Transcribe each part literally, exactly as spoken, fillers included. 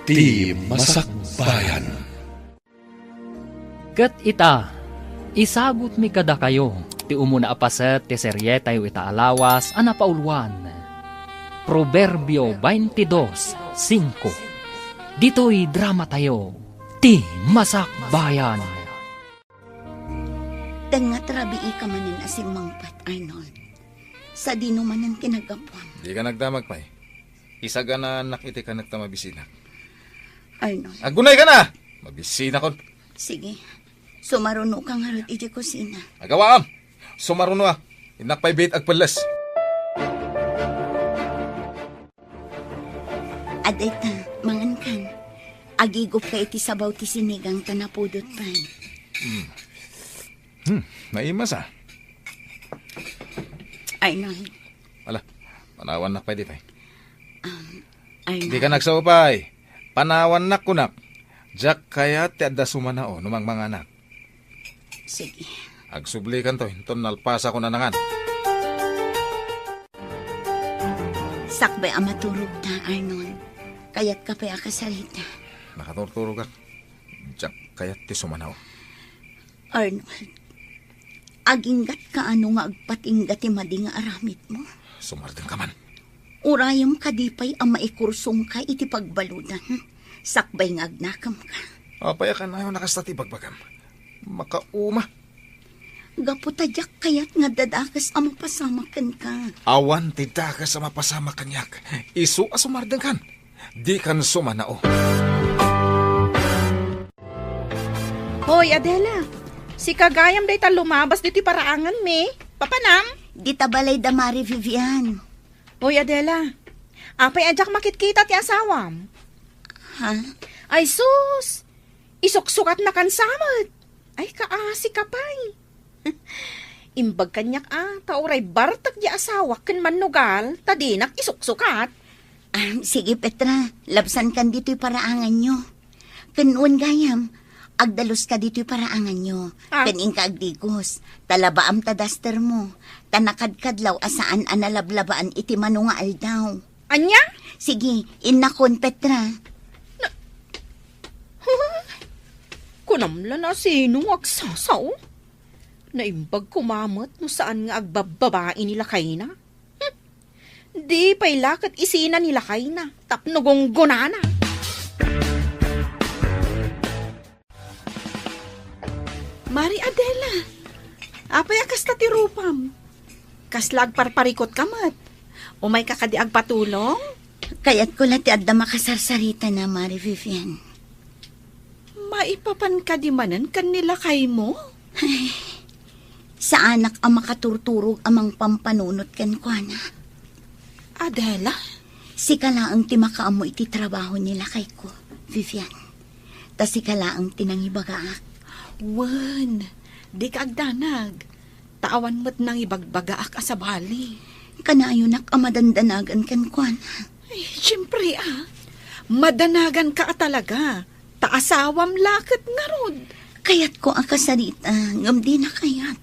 Ti Masakbayan. Ket ita, isagutmi kadakayo ti umuna a paset ti serietayo ita a lawas a napauluan, Proverbio twenty-two cinco. Ditoy dramatayo, Ti Masakbayan. Tengnga ti rabii ka manen a simmangpet, Arnold. Sadino manen ti naggapuam? Dika nagdamag pay. Isaganaannak iti kanek ta mabisinak. Arnold. Agunay ka na! Mabisinakon. Sige. Sumaruno ka ngarud iti kusina. Agawaam. Sumaruno a. Innak pay biit agpelles. Adda ita, mangan kan. Agigup ka iti sabaw ti sinigang ta napudot pay. Hmm. Hmm, naimas a. Arnold. Ala, panawannak pay di pay. Um, Arnold. Di ka nagsaupay. Panawannak kunak. Diak kayat ti adda sumanao no mangmanganak. Sige. Agsublikanto, inton nalpasakon a nangan. Sakbay a maturogta, Arnold. Kayatka pay a kasarita? Nakaturturogak. Diak kayat ti sumanao. Arnold, aginggatka ano nga agpatingga ti madi nga aramidmo? Sumardeng ka man. Urayem kadi pay a maikursongka iti pagbaludan, sakbay nga agnakemka. Apay a kanayon a kasta ti bagbagam? Makauma. Gapu ta diak kayat nga adda dakes a mapasamak kenka. Awan ti dakes a mapasamak kaniak. Isu a sumardengkan. Dikan sumanao. Hoy, Adela. Sika gayam dayta lumabas ditoy paraanganmi. Papanam? Dita balay da Mari Vivian. Hoy, Adela. Apay a diak makitkita ti asawam? Ha? Ay, sus! Isuksukatnakan sa met. Ay, kaasi ka pay. Imbag kaniak a, ta uray bartek ti asawak ken mannugal, ta dinak isuksukat. Ah, sige, Petra, labsankan ditoy paraanganyo. Ken wen gayam, agdaluska ditoy paraanganyo. Ah. Ken inka agdigos, ta labaam ta dastermo, ta nakadkadlaw a saan a nalablabaan iti mano nga aldaw. Ania? Sige, innakon, Petra. Na-, Kunam la no sino nga agsasao? Naimbag koma met no saan nga agbabbabai ni lakayna. Hmm. Di pay la ket isina ni lakayna tapno gunggonana. Mari Adela, apay a kasta ti rupam? Kasla agparparikut ka met? Umayka kadi agpatulong? Kayatko la ti adda makasarsaritana, Mari Vivian. Maipapan kadi manen ken ni lakaymo? Ay, saanak a makaturturog a mangpampanunot kenkuana. Adela? Sika laeng ti makaammo iti trabaho ni lakayko, Vivian. Ta sika laeng ti nangibagaak. Wen, dika agdanag. Ta awan met nangibagbagaak a sabali. Kanayonak a madandanagan kenkuana. Ay, siempre, ah. Madanaganka a talaga. Ta asawam la ket ngarud. Kayatko a kasarita, ngem dina kayat.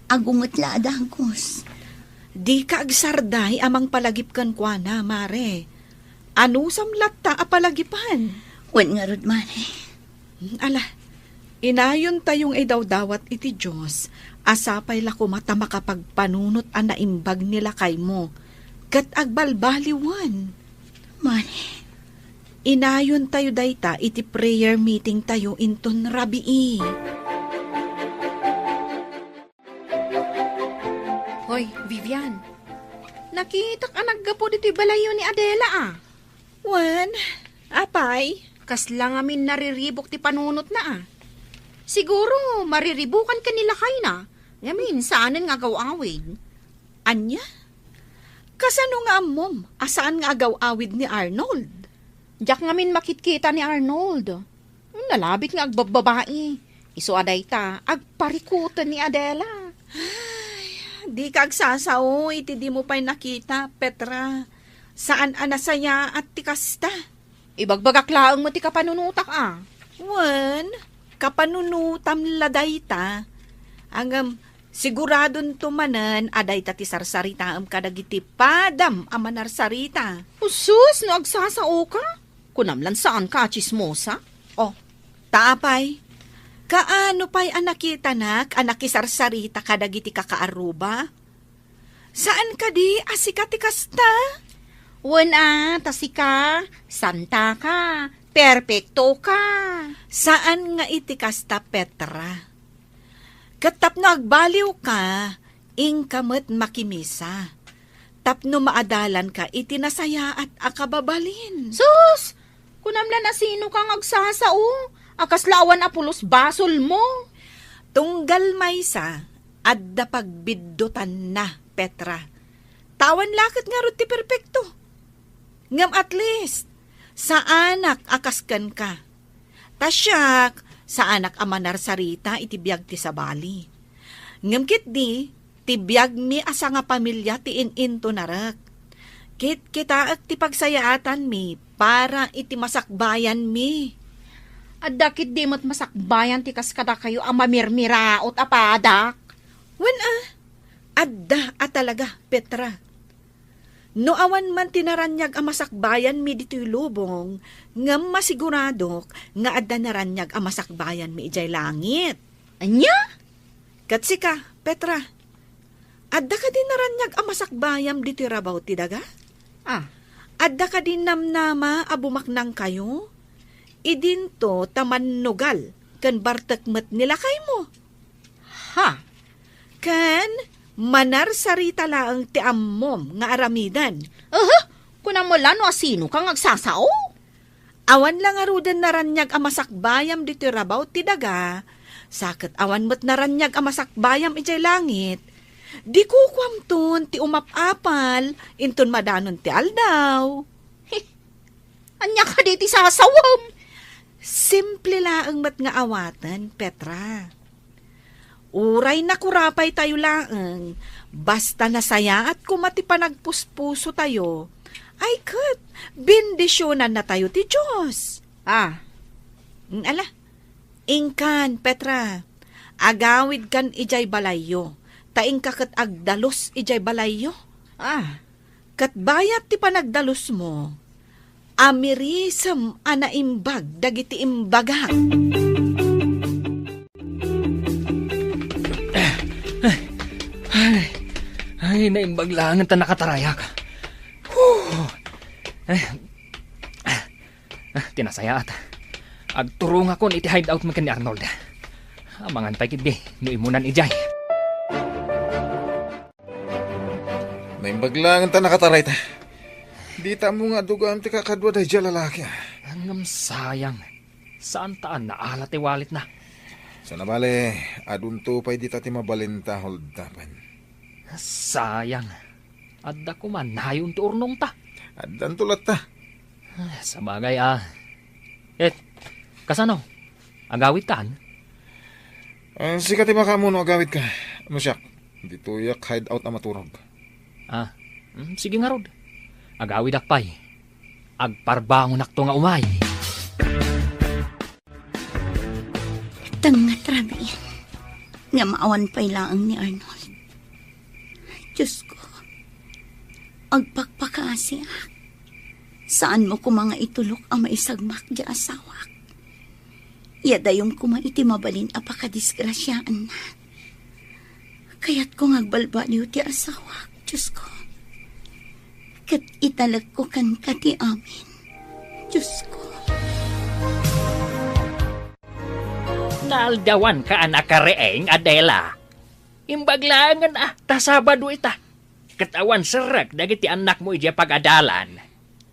Agunget la a dagus. Dika agsarday a mangpalagip kenkuana, Mare. Anusam latta a palagipan? Wen ngarud, Mare. Hmm, ala, inayontayo nga idawdawat iti Dios a sapay la koma ta makapagpanunot a naimbag ni lakaymo ket agbalbaliwen. Mare. Inayontayo dayta iti prayer meeting tayo inton rabii. Hoy, Vivian. Nakitak a naggapu ditoy balayyo ni Adela, a. Wen, apay? Kasla ngamin nariribuk ti panunotna, a. Siguro, mariribukan ken ni lakayna. Ngamin, saanen nga agaw-awid. Ania? Kasano nga ammom a saan nga agaw-awid ni Arnold? Diak ngamin makitkita ni Arnold. Nalabit nga agbabbabai. Isu a dayta, agparikuten ni Adela. Ay, dika agsasao iti dimo pay nakita, Petra. Saan a nasayaat ti kasta. Ibagbagak laeng met ti kapanunotak, a. Wen, kapanunotam la dayta. Ngem, siguradonto manen a dayta ti sarsaritaem kadagiti padam a manarsarita. Usus, no agsasaoka? Kunam lan saanka a tsismosa? Oh, ta apay? Kaano pay a nakitanak a nakisarsarita kadagiti kakaarruba? Saan kadi a sika ti kasta? Wen a, ta sika, santa ka, perpekto ka. Saan nga iti kasta, Petra. Ket tapno agbaliwka, inka met makimisa. Tapno maadalanka iti nasayaat a kababalin. Sus! Kunam lan a sinoka nga agsasao, a kasla awan a pulos basolmo. Tunggal maysa, adda pagbiddutanna, Petra. Ta awan la ket ngarud ti perpekto. Ngem at least, saanak a kas kenka. Ta siak, saanak a manarsarita iti biag ti sabali. Ngem ketdi, ti biagmi a sangapamilia ti in-intonarek. Kitkitaek ti pagsayaatanmi para iti masakbayanmi. Adda ketdi met masakbayan ti kas kadakayo a mamirmiraot a padak? Wen a, adda a talaga, Petra. No awan man ti naraniag a masakbayanmi ditoy lubong, ngem masiguradok nga adda naraniag a masakbayanmi idiay langit. Ania? Ket sika, Petra, adda kadi naraniag a masakbayam ditoy rabaw ti daga? Ah. Adda kadi namnama a bumaknangkayo? Idinto ta mannugal ken bartek met ni lakaymo. Ha? Ken manarsarita laeng ti ammom nga aramiden. Aha! Kunam la no asinoka nga agsasao? Awan la ngaruden naraniag a masakbayam ditoy rabaw ti daga, sa ket awan met naraniag a masakbayam idiay langit, di kukuamton ti umap-apal inton madanon ti aldaw. He, ania kadi ti sasawem? Simple laeng met nga awaten, Petra. Uray nakurapaytayo laeng, basta nasayaat koma ti panagpuspusotayo, ay ket, bendisionannatayo ti Dios. Ah. Mm, ala, inkan, Petra, agawidkan idiay balayyo, ta inka ket agdalus idiay balayyo. Ah. Ket bayat ti panagdalusmo, amirisem a naimbag dagiti imbagak. Ay, ay, naimbag laengen ta nakatarayak. Whew! Ay, ah, ti nasayaat. Agturongakon iti hideout mi ken ni Arnold. Amangan pay ketdi no immunan idiay. Naimbag laeng ta nakatarayta. Dita ammo nga adda gayam ti kakadua daydiay a lalaki, a. Ngem sayang. Saanta a naala ti walletna. Sana bale, adunto pay dita ti mabalinta a holdapen. Sayang. Adda koma nayon ti urnongta. Addanto latta. Ah, sabagay, a. Ket, kasano? Agawidkan? Eh, sika ti makaammo no agawidka. No siak, ditoyak hideout a maturog. Ah, mm, sige ngarud. Agawidak pay. Agparbangonakto nga umay. Tengnga ti rabii nga maawan pay laeng ni Arnold. Diosko, agpakpakaasiak. Saanmo koma nga itulok a maisagmak ti asawak. Ya dayon koma iti mabalin a pakadisgrasiaanna. Kayatko nga agbalbaliw ti asawak, Diosko. Ket italekko kenka ti amin, Diosko. Naaldawanka a nakariing, Adela. Imbag laengen a ta Sabado ita. Ket awan serrek dagiti annakmo idiay pagadalan.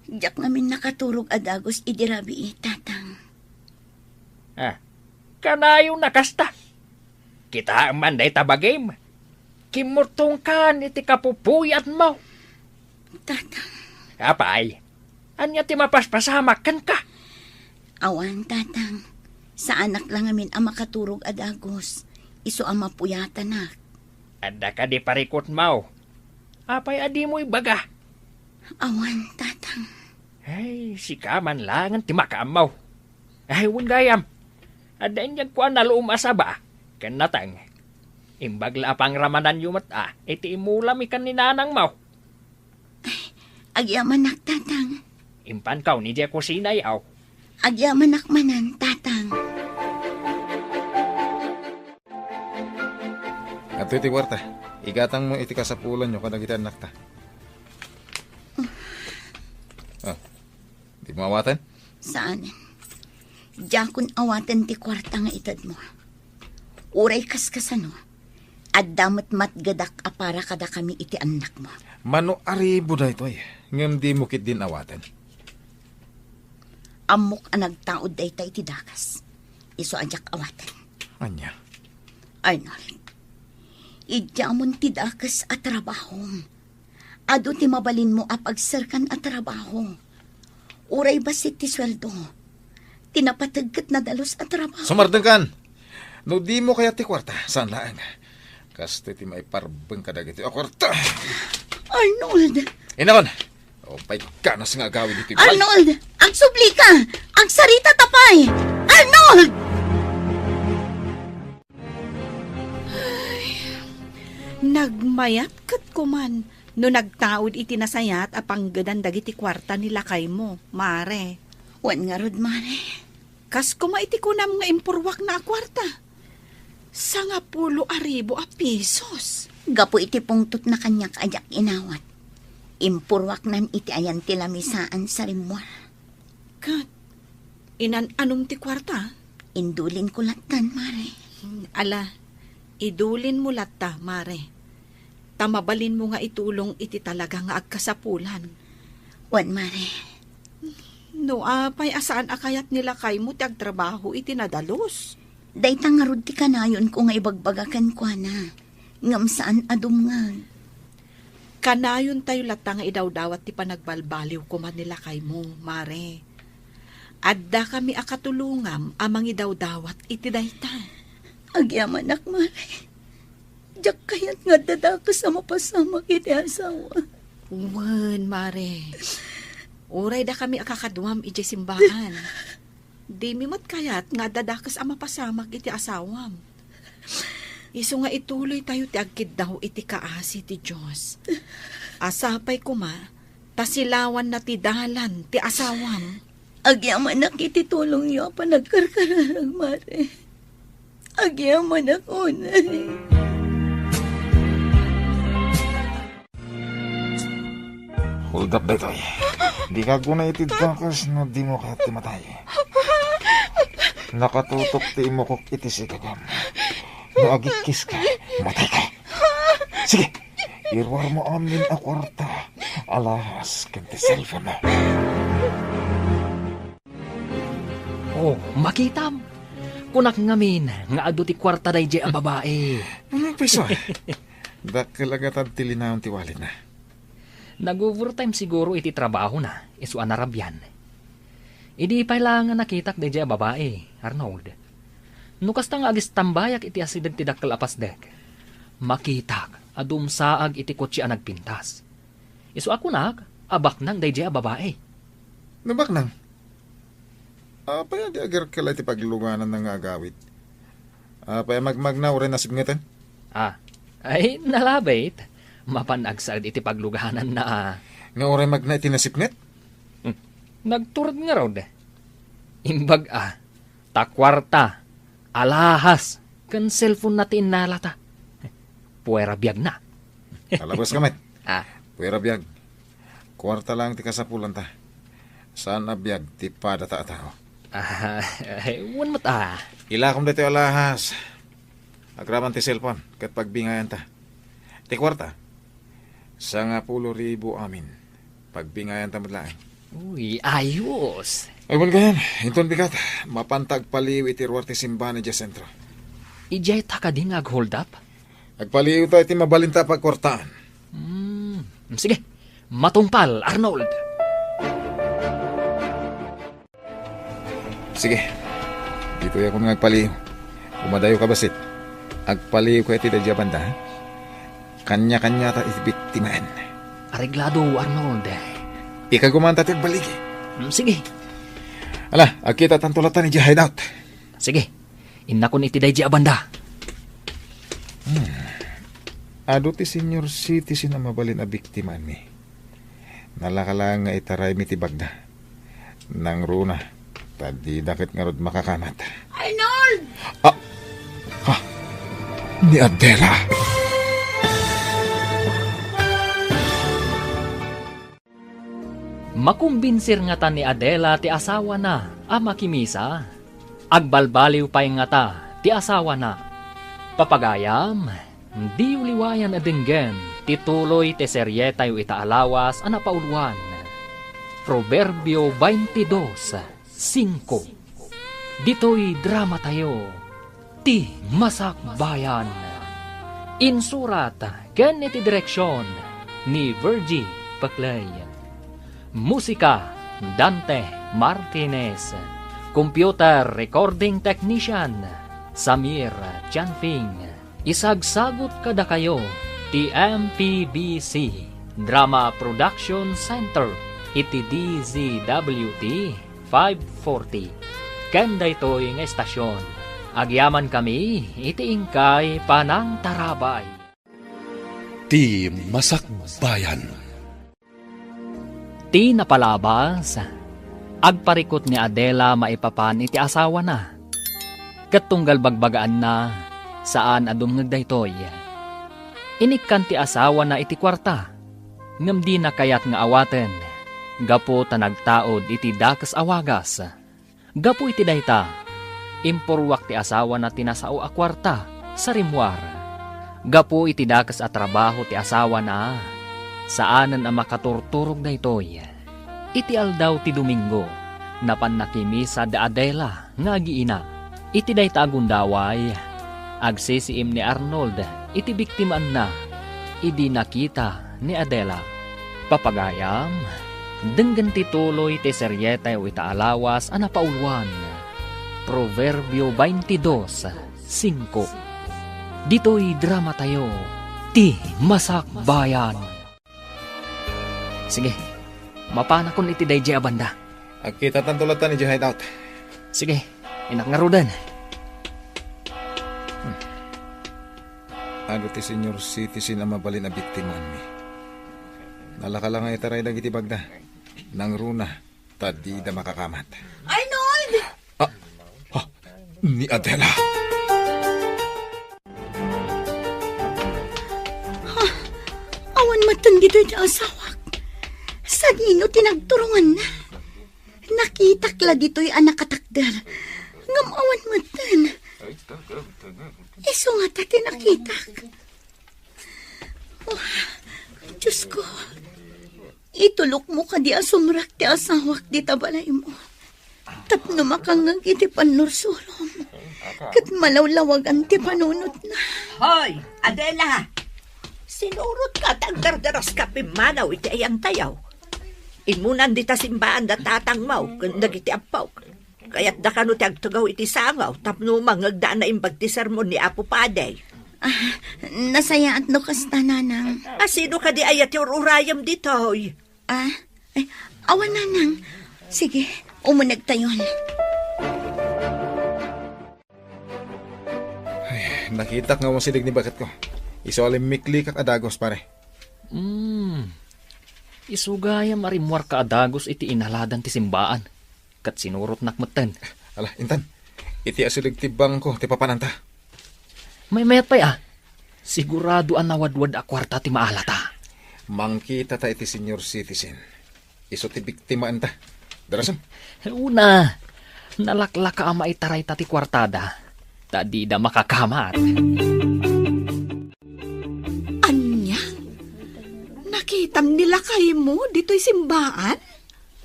Diak ngamin nakaturog a dagus idi rabii, Tatang. Ah, kanayon a kasta. Kitaem man dayta bagim. Kimmurtongkan iti kapupuyatmo. Tatang. Apay, ania ti mapaspasamak kenka? Awan, Tatang. Saanak la ngamin a makaturog a dagus. Isu a mapuyatanak. Adda kadi parikutmo? Apay a dimo ibaga? Awan, Tatang. Ay, sika man laengen ti makaammo. Ay, wen gayam, adda inyagko a nalum a saba ken nateng. Imbag la a pangramananyo met a iti immulami ken ni nanangmo. Ay, agyamanak, Tatang. Impankaw idiay kusina, aw. Agyamanak manen, Tatang. Adtoy ti kuarta. Igatangmo iti kasapulanyo kadagiti annakta. Ah, dimo awaten? Saan. Diakon awaten ti kuarta nga itedmo. Uray kaskasano, adda met matgedak a para kadakami iti annakmo. Mano aribo daytoy, ngem dimo ketdin awaten. Ammok a nagtaud dayta iti dakes. Isu a diak awaten. Ania? Arnold, idiamon ti dakes a trabahom. Adu ti mabalinmo a pagserkan a trabaho. Uray bassit ti sueldo, ti napateg ket nadalus a trabaho. Sumardengkan! No dimo kayat ti kuarta, saan laeng. Kastoy ti maiparbeng kadagiti a kuarta. Arnold! Inakon! O, pay ganas nga agawid iti balay. Arnold! Agsublika! Agsarita ta pay! Arnold! Ay, nagmayat ket kuman no nagtaud iti nasayat a panggedan dagiti kuarta ni lakaymo, Mare. Wen ngarud, Mare. Kas koma iti kunam nga impurwakna a kuarta. Sangapulo a ribu a pisos. Gapu iti pungtotna kaniak a diak inawat, impurwaknan iti ayan ti lamisaan sa rimmuar. Ket, inan-anom ti kuarta? Indulinko lattan, Mare. Ala, idulinmo latta, Mare. Ta mabalinmo nga itulong iti talaga nga agkasapulan. Wen, Mare. No apay a saan a kayat ni lakaymo ti agtrabaho iti nadalus? Dayta ngarud ti kanayonko nga ibagbaga kenkuana, ngem saan a dumngeg. Kanayontayo latta nga idawdawat ti panagbalbaliw koma ni lakaymo, Mare. Addakami a katulongam a mangidawdawat iti dayta. Agyamanak, Mare. Diak kayat nga adda dakes a mapasamak iti asawa. Wen, Mare. Uray dakami a kakaduam idiay simbahan. Dimi met kayat nga adda dakes a mapasamak iti asawam. Isu nga ituloytayo ti agkiddaw iti kaasi ti Dios. A sapay koma, ta silawanna ti dalan ti asawam. Agyamanak iti tulongyo a panagkarkararag, Mare. Agyamanak unay. Hold up daytoy. Dika aguna iti dakes no dimo kayat ti matay. Nakatutok ti imukok iti sigagam. No agikkiska, matayka. Sige, iruarmo amin a kuarta, alahas ken ti cellphone. Oh, makitam. Kunak ngamin nga adu ti kuarta daydiay a babai. Ano, piso? Dakkel a gatad ti linaon ti walletna. Nag-overtime siguro iti trabahona, isu a narabian. Idi pay la nga nakitak daydiay a babai, Arnold. No kasta nga agistambayak iti asideg ti dakkel a pasdek, makitak a dumsaag iti kotse a nagpintas. Isu a kunak a baknang daydiay a babai. No baknang? Apay a di agirkela iti paglugananna nga agawid? Apay a magmagna uray nasipngeten? Ah, ay, nalabit. Mapan agsaed iti paglugananna, ah. Nga uray magna iti nasipnget? Hmm. Nagtured ngarud. Imbag, ah. Ta kuarta, alahas, ken cellphone-na ti innalata. Puera biagna. Alabas ka met. Ah. Puera biag. Kuarta lang ti kasapulanta. Saan a biag ti padata a tao. Ah, ay, wen met, ah. Ilakom daytoy alahas. Agraman ti cellphone, ket pagbingayanta. Ti kuarta, sangapulo ribu amin. Pagbingayanta met laeng. Uy, ayos. Ay, wen gayan, inton bigat, mapanta agpaliw iti ruar ti simbahan idiay sentro. Idiay ta kadi nga ag-hold up? Agpaliwta iti mabalinta a pagkuartaan. Hmm, sige. Matungpal, Arnold. Sige. Ditoy ako nga agpaliw. Umadayo ka, bassit. Agpaliw ka iti daydiay a banda, ha? Kanya-kanyata iti biktimaen. Areglado, Arnold. Ikaguman ta ti agbaligi. Hmm, sige. Ala, agkitatanto latta idiay hideout. Sige. Innakon iti daydiay a banda. Hmm. Adu ti senior citizen a mabalin a biktimaenmi. Nalaka laeng nga itaraymi ti bagna. Nangruna, ta dida ket ngarud makakamat. Arnold! Ah! Ha? Ni Adela? Makumbinsir ngata ni Adela ti asawana a makimisa? Agbalbaliw pay ngata ti asawana? Papagayam, diyo liwayan a denggen ti tuloy ti serietayo ita a lawas a napauluan. Proverbio twenty-two, singko. Ditoy dramatayo, Ti Masakbayan. Insurat ken iti direksion ni Virgie Paclay. Musika, Dante Martinez. Computer recording technician, Samir Chanping. Isagsagut kadakayo ti M P B C Drama Production Center iti D Z W T five forty. Ken daytoy nga estasion, agyamankami iti inkay panangtarabay. Ti Masakbayan. Ti napalabas, agparikut ni Adela maipapan iti asawana. Ket tunggal bagbagaanna, saan a dumngeg daytoy. Inikkan ti asawana iti kuarta, ngem dina kayat nga awaten, gapu ta nagtaud iti dakes a wagas. Gapu iti dayta, impurruak ti asawana ti nasao a kuarta sa rimmuar. Gapu iti dakes a trabaho ti asawana, saanen a makaturturog daytoy. Iti aldaw ti Domingo, napan nakimisa da Adela nga agiina. Iti dayta a gundaway, agsisiim ni Arnold iti biktimaanna idi nakita ni Adela. Papagayam, denggen ti tuloy ti serietayo ita a lawas a napauluan. Proverbio twenty-two, singko. Ditoy dramatayo, Ti Masakbayan. Sige, mapanakon iti daydiay a banda. Agkitatanto latta idiay hideout. Sige, innak ngaruden. Hmm. Adu ti senior citizen a mabalin a biktimaanmi. Nalaka la nga itaray dagiti bagda. Nangruna, ta dida makakamat. Arnold! Ah, ah, ni Adela. Ha? Awan metten ditoy ti asawak. Sadino ti nagturonganna? Nakitak la ditoy a nakatakder. Ngem awan metten. Isu ngata ti nakitak. Oh, Diyos ko. Itulokmo kadi a sumrek ti asawak dita balaymo. Tapno makangngeg iti pannursurom. Ket malawlawagan ti panunotna. Hoy, Adela! Sinurotka ta agdardaraska pimmanaw iti ayantayo. Immunan dita simbaan da tatangmo ken dagiti ampok. Kayatda kano ti agtugaw iti sangaw tapno mangngegda a naimbag ti sermon ni Apo Padi. Ah, nasayaat no kasta, Nanang. A, sino kadi aya ti ur-urayem ditoy? Ah, ay, awan, Nanang. Sige, umunegtayon. Ay, nakitak nga umasideg ni baketko. Isu a limmiklikak a dagus, pare. Hmm. Isu gayam a rimmuarka a dagus iti inaladan ti simbaan. Ket sinurotnak metten. Ala, intan. Iti asideg ti bangko ti papananta. Maymayat pay a. Sigurado a nawadwad a kuarta ti maalata. Mangkitata iti senior citizen. Isu ti biktimaenta. Darasem. Una, nalaklaka a maitarayta ti kuartada, ta dida makakamat. Ania? Nakitam ni lakaymo ditoy simbaan?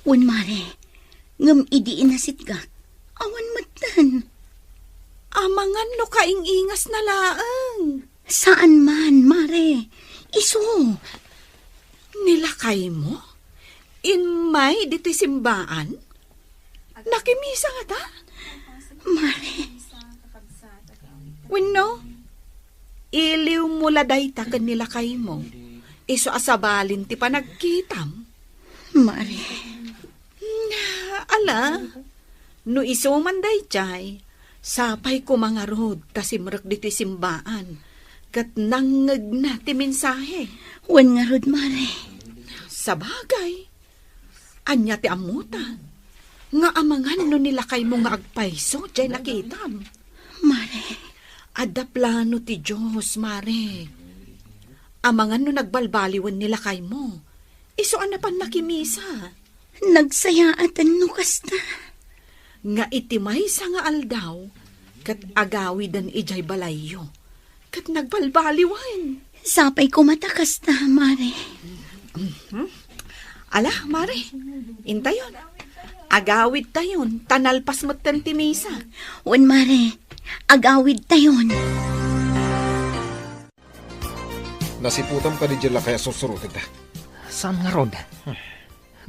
Wen, Mare. Ngem idi inasitgak, awan metten. Amangan no kaing-ingasna laeng. Saan man, Mare. Isu. Ni lakaymo? Immay ditoy simbaan? Nakimisa ngata? Mare. Wenno, iliwmo la dayta ken ni lakaymo. Isu a sabalin ti panagkitam. Mare. Ala, no isu man daydiay, sapay koma ngarud ta simrek ditoy simbaan, ket nangngegna ti mensahe. Wen ngarud, Mare. Sabagay, ania ti ammota? Nga amangan no ni lakaymo nga agpayso, jay nakitam. Mare. Adda plano ti Dios, Mare. Amangan no nagbalbaliwen ni lakaymo. Isu a napan nakimisa. Nagsayaatan no kasta. Nga iti maysa nga aldaw, ket agawiden idiay balayyo. Ket nagbalbaliwen. Sapay koma ta kasta, Mare. Mhm. Ala, Mare, intayon. Agawidtayon, ta nalpas metten ti misa. Wen, Mare, agawidtayon. Nasiputam kadi diay lakay a sursurotenta? Saan ngarud?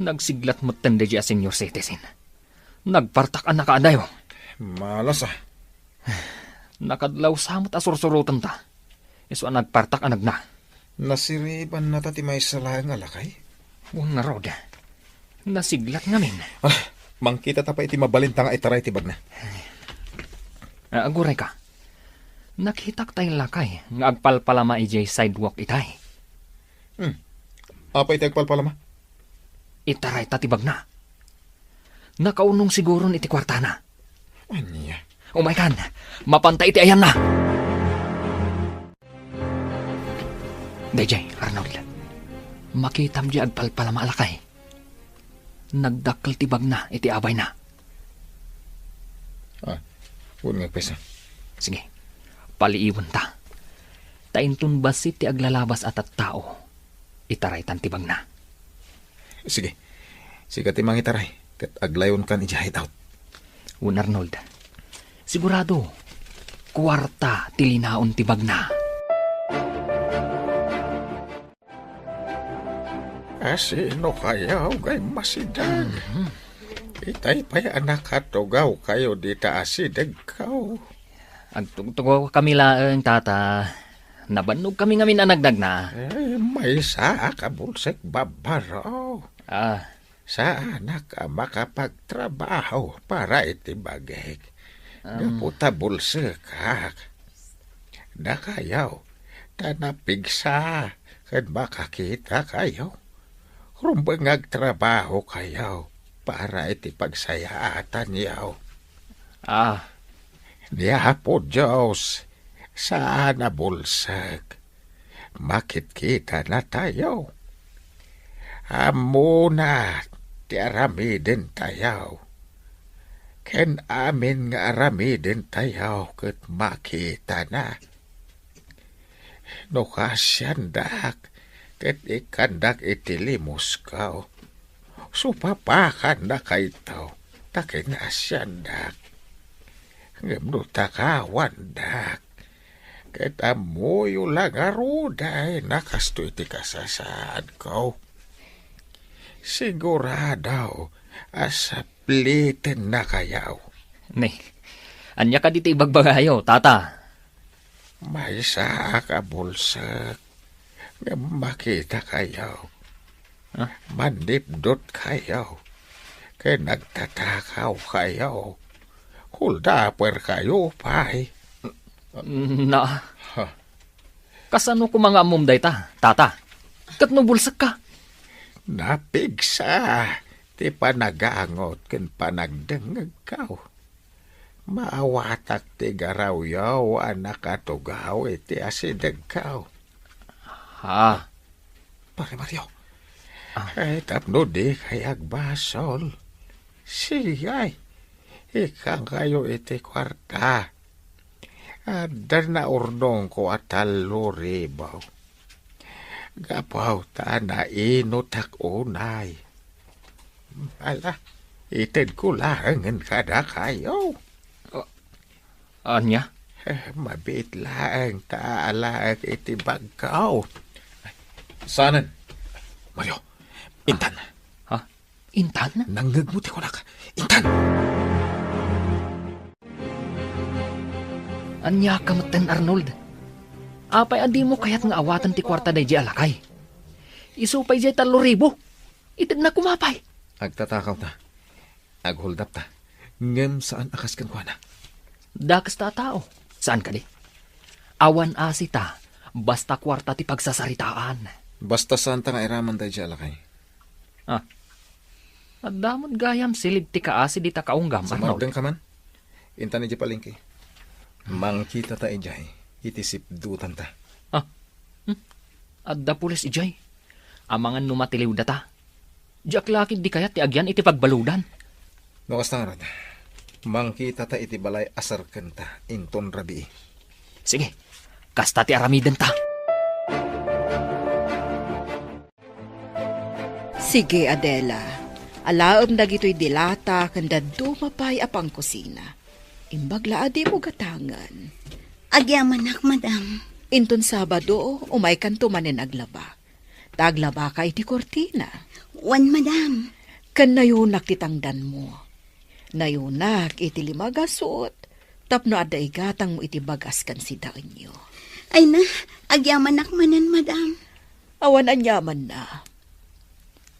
Nagsiglat metten daydiay a senior citizen. Nagpartak a nakaadayo. Malas a. Nakadlawsa met a sursurotenta. Isu a nagpartak a nagna. Nasiribannata ti maysa laeng a lakay? Wen ngarud. Nasiglat ngamin. Ah, mangkitata pay iti mabalinta nga itaray ti bagna. Ah, agurayka. Nakitak tay lakay nga agpalpalama idiay sidewalk itay. Hmm. Apay ti agpalpalama? Itarayta ti bagna. Nakaunong siguron iti kuartana. Ania? Umaykan, mapanta iti ayanna. Daydiay, Arnold. Makitam diay agpalpalama a lakay. Nagdakkel ti bagna iti abayna. Ah, wen nga agpayso. Sige. Paliiwenta. Ta inton bassit ti aglalabas a tattao, itaraytan ti bagna. Sige. Sika ti mangitaray, ket aglayonkan idiay hideout. Wen Arnold, sigurado, kuarta ti linaon ti bagna. Asino kayo ngay masideg? Mhm. Itay pay a nakatugaw kayo dita asideg kaw. Agtugtugaw kami laeng, tata. Nabannog kami ngamin a nagdagna. Eh, maysa a kabulsek babbaro. Ah. Saanak a makapagtrabaho para iti bagik. Am. Gapu ta bulsekak. Dakayo, ta napigsa ken makakita kayo. Rumbeng nga agtrabaho kayo para iti pagsayaatanyo. Ah. Ni Apo Dios, saan a bulsek. Makitkita natayo. Ammona ti aramiden tayo. Ken amin nga aramiden tayo ket makitana. No kaasiandak, ket ikkandak iti limusko. Supapakanna kayto, ta kinasiandak. Ngem no takawandak, ket ammoyo la ngarud a kastoy ti kasasaadko. Sigurado a saplitennakayo. Ne, ania kadi ti ibagbagayo, tata? Maysaak a bulsek, ngem makitakayo. Ah? Mannipdutkayo, ken nagtatakawkayo. Huldaperkayo pay. Na. Ha? Kasano koma nga ammom dayta, tata? Ket no bulsekka? Napigsa ti panagangot ken panagdengngegko. Maawatak ti garawyo a nakatugaw iti asidegko. Ha? Pare Mario. Ah. Ay, tapno dikay agbasol. Sige, ikkankayo iti kuarta. Adda naurnongko a tallo ribu. Gapu ta nainutak unay. Ala, itedko laengen kadakayo. Ah, ania? Eh, mabiit laeng ta aalaek iti bagko. Saanen? Mario, intan. Ha? Intan? Nangngegmo ti kunak. Intan! Ania ka metten, Arnold? Apay a dimo kayat nga awaten ti kuarta daydiay a lakay? Isu pay diay tallo ribu. Itedna koma pay. Agtatakawta. Aghuldapta. Ngem saan a kas kenkuana. Dakes ta a tao. Saan kadi? Awan asita, basta kuarta ti pagsasaritaan. Basta saanta nga iraman daydiay a lakay. Ah. Adda met gayam silid ti kaasi dita kaunggam, Arnold. Sumardeng ka man. Intan idiay palengke. Mangkitata idiay iti sipdutanta. Ah, hmm? Adda pulis idiay. Amangan no matiliwdata. Diak la ketdi kayat ti agyan iti pagbaludan. No kasta ngarud, mangkitata iti balay a serkenta inton rabii. Sige, kasta ti aramidenta. Sige, Adela. Alaem dagitoy dilata ken dadduma pay a pangkusina. Imbag la a dimo gatangen. Agyamanak, madam. Inton Sabado, umaykanto manen aglaba. Ta aglabaka iti kurtina. Wen, madam. Ken nayunak ti tangdanmo. Nayunak iti lima a gasut tapno adda igatangmo iti bagas ken sidaenyo. Ay na, agyamanak manen, madam. Awan aniamanna.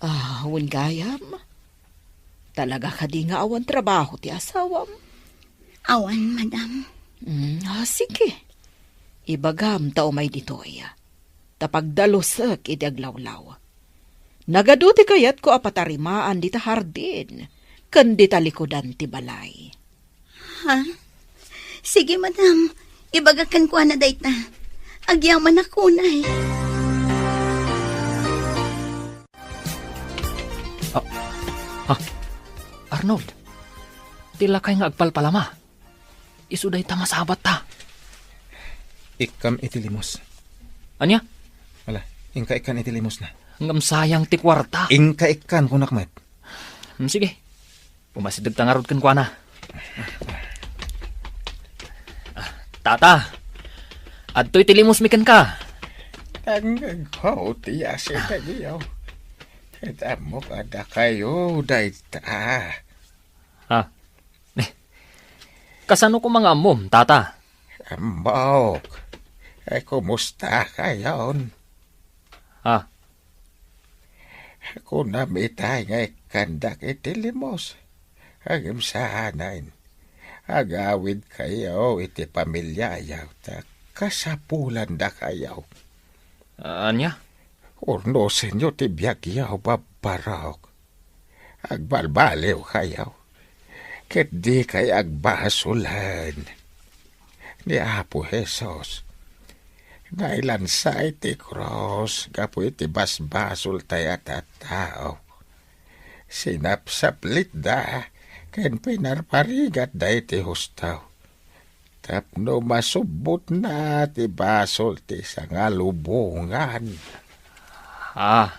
Ah, wen gayam. Talaga kadi nga awan trabaho ti asawam? Awan, madam. Mm, ah, sige. Ibagam ta umay ditoy. Ta pagdalusek iti aglawlaw. Nagadu ti kayatko a patarimaan dita hardin ken dita likudan ti balay. Ha? Sige, madam. Ibagak kenkuana dayta. Agyamanak unay. Ah, ah, Arnold, ti lakay nga agpalpalama. Isu dayta masabatta. Ikkam iti limos. Ania? Ala, inka ikkan iti limos na. Ngem sayang ti kuarta. Inka ikkan, kunak met. Hmm, sige. Umasidegta ngarud kenkuana. Ah, tata, adtoy ti limos mi kenka. Tangngegko ti asi dagitoy. Ket ammok a dakayo dayta. Ha? Kasano koma nga ammom, tata? Ammok. Ay, kumusta kayon? Ha? Kunam itay nga ikkandak iti limos. Ngem saanen. Agawidkayo iti pamiliayo, ta kasapulanda kayo. Ania? Urnosenyo ti biagyo, babbarok. Agbalbaliwkayo, ket dikay agbasolen. Ni Apo Jesus, nailansa iti krus gapu iti basbasoltayo a tattao. Sinapsaplitda ken pinarparigatda iti husto. Tapno masubbotna ti basol ti sangalubongan. Ah.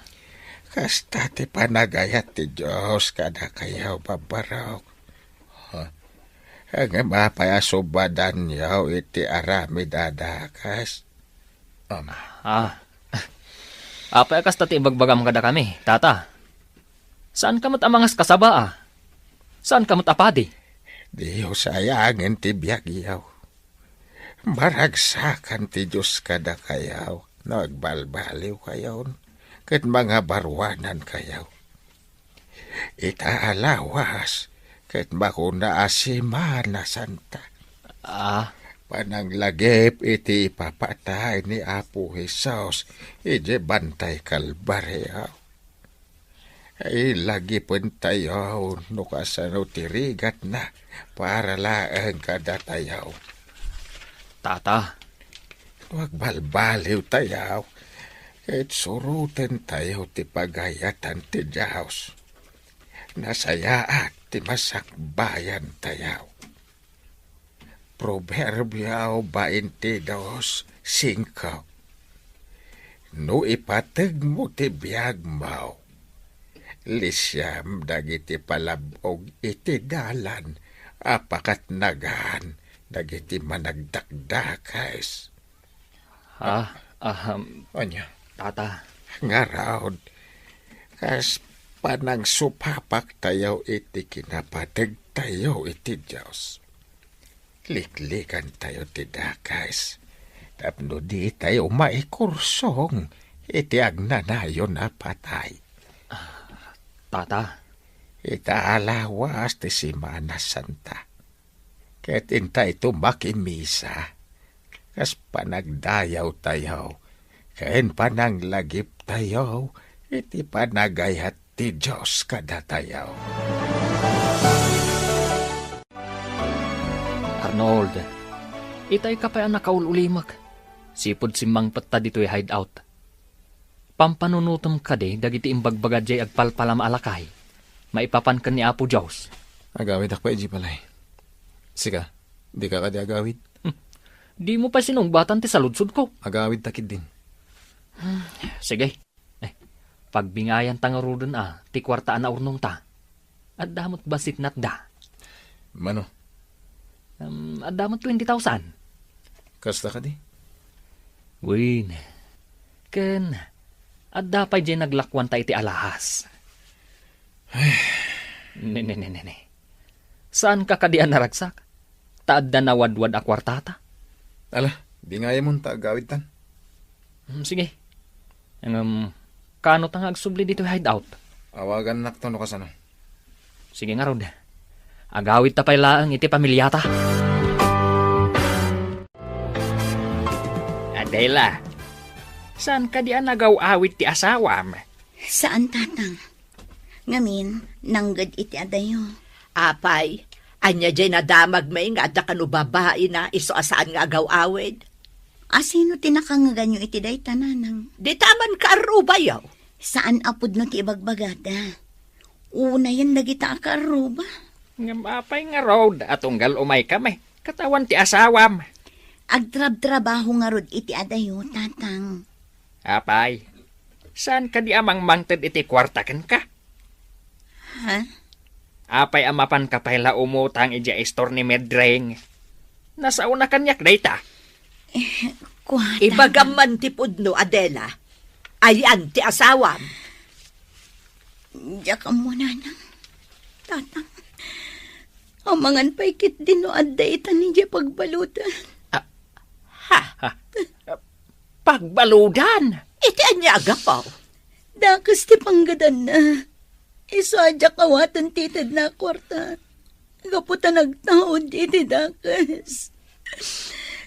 Kasta ti panagayat ti Dios kadakayo, babbarok. Ha? Ngem apay a subadanyo iti aramid a dakes? Am. Ah. Apay a kasta ti ibagbagam kadakami, tata? Saanka met a mangaskasaba, a? Saanka met a padi? Dios ayangen ti biagyo. Maragsakan ti Dios kadakayo no agbalbaliwkayon ket mangabaruanankayo. Ita a lawas ket makuna a Semana Santa. Ah. Pananglagip iti ipapatay ni Apo Jesus idiay bantay Kalbario. Ilagipentayo no kasano ti rigatna para laeng kadatayo. Tata. No agbalbaliwtayo, ket surotentayo ti pagayatan ti Dios. Nasayaat ti masakbayantayo. Proverbio twenty-two five. No ipategmo ti biagmo, lisiam dagiti palab-og iti dalan a pakatnagan dagiti managdakdakes. Ah, ahem. Ania? Tata. Ngarud, kas panangsupapak tayo iti kinapategtayo iti Dios, liklikantayo ti dakes tapno ditayo maikursong iti agnanayon a patay. Tata. Ita a lawas ti Semana Santa. Ket intayto makimisa, kas panagdayawtayo, ken pananglagiptayo iti panagayat ti Dios kadatayo. Arnold, itay ka pay a nakaul-ulimek. Sipud simmangpetta ditoy hideout. Pampanunotem kadi dagiti imbagbaga diay agpalpalam a lakay maipapan ken ni Apo Dios. Agawidak pay idiay balay. Sika, dika kadi agawid? Hmm. Dimo pay sinungbatan ti saludsodko. Agawidta ketdin. Hmm, sige. Eh, pagbingayanta ngaruden a ti kuarta a naurnongta. Adda met bassit natda. Mano? Um, adda met twenty thousand. Kasta kadi? Wen. Ken, adda pay diay naglakuanta iti alahas. Ay. Ne, ne, ne, ne, ne. Saanka kadi a naragsak? Ta adda nawadwad a kuartata. Ala, bingayamon ta agawidtan. Hmm, sige. Ngem, kaano ta nga agsubli ditoy hideout? Awagannakto no kasano. Sige ngarud. Agawidta pay laeng iti pamiliata. Adela, saan kadi a nagaw-awid ti asawam? Saan, Tatang. Ngamin, nangged iti adayo. Apay, ania diay nadamagmi nga adda kano babaina isu a saan nga agaw-awid? A, sino ti nakangeganyo iti dayta, Nanang? Dita a mankaarrubayo. Saan a pudno ti ibagbagada. Unayen dagita a kaarruba. Ngem apay ngarud a tunggal umaykami ket awan ti asawam? Agtrabtrabaho ngarud iti adayo, Tatang. Apay, saan kadi a mangmangted iti kuarta kenka? Ha? Apay a mapanka pay la umutang idiay istor ni Medring? Nasaona kaniak dayta. Eh, kua, Ibagam Tatang. Man ti pudno, Adela. Ayan ti asawam. Diak ammo, Nanang. Tatang. Amangan pay ketdi no adda itan idiay pagbaludan. Ah, ha? Ha? Pagbaludan? Iti ania a gapu? Dakes ti panggadanna. Isu a diak awaten ti itedna a kuarta. Gapu ta nagtaud iti dakes.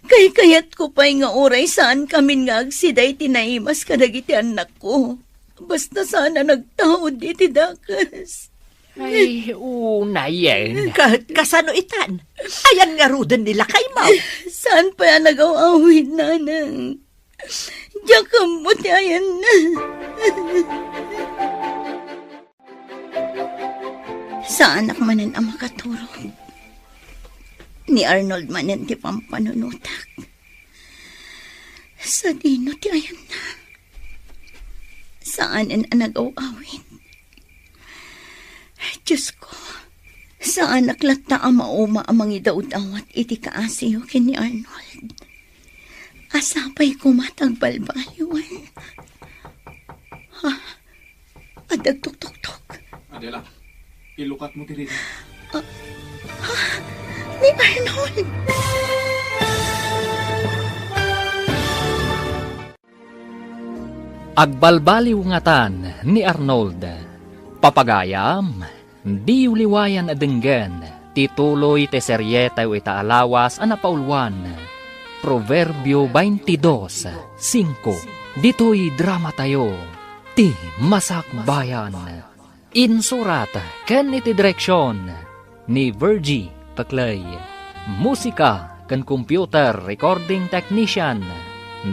Kaykayatko pay nga uray saankamin nga agsida iti naimas kadagiti annakko. Basta saan a nagtaud iti dakes. Ay, unayen. Ka-, kasano itan? Ayan ngaruden ni lakaymo? Saan pay a nagaw-awid, Nanang? Diak ammo ti ayanna. Saanak manen a makaturog. Ni Arnold manen ti pampanunotak. Sadino ti ayanna? Saanen a nagaw-awid. Diosko, saanak latta a mauma a mangidawdawat iti kaasiyo ken ni Arnold. A sapay koma ta agbalbaliwen. Ha? Adda agtuktoktok. Adela, ilukatmo ti rida. Ah, ha? Ni Arnold! Agbalbaliw ngatan ni Arnold. Papagayam, diyo liwayan a denggen ti tuloy ti serietayo ita a lawas a napauluan, Proverbio twenty-dos cinco. Ditoy dramatayo, Ti Masakbayan. Insurat ken iti direksion ni Virgie Peclay. Musika ken computer recording technician,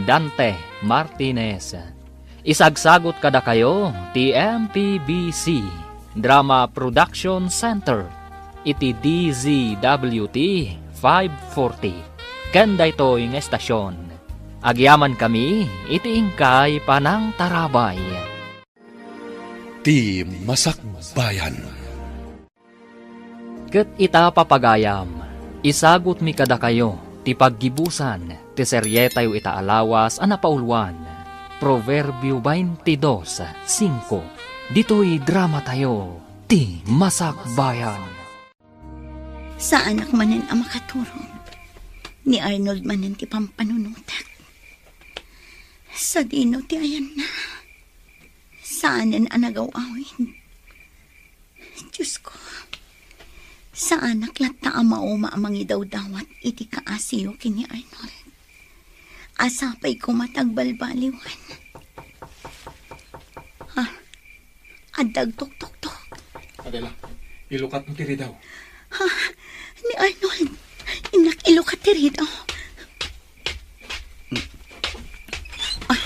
Dante Martinez. Isagsagut kadakayo ti M P B C Drama Production Center iti D Z W T five forty. Ken daytoy nga estasion, agyamankami iti inkay panangtarabay. Ti Masakbayan. Ket ita, papagayam, isagutmi kadakayo ti paggibusan ti serietayo ita a lawas a napauluan, Proverbio twenty-dos cinco, ditoy dramatayo, Ti Masakbayan. Saanak manen a makaturog. Ni Arnold manen ti pampanunotak. Sadino ti ayanna? Saanen a nagaw-awid. Diosko, saanak latta a mauma a mangidawdawat iti kaasiyo ken ni Arnold. A sapay koma ta agbalbaliwan. Ha? Adda agtuktoktok. Adela, ilukatmo ti ridaw. Ha? Ni Arnold, innak ilukat ti ridaw. Ah,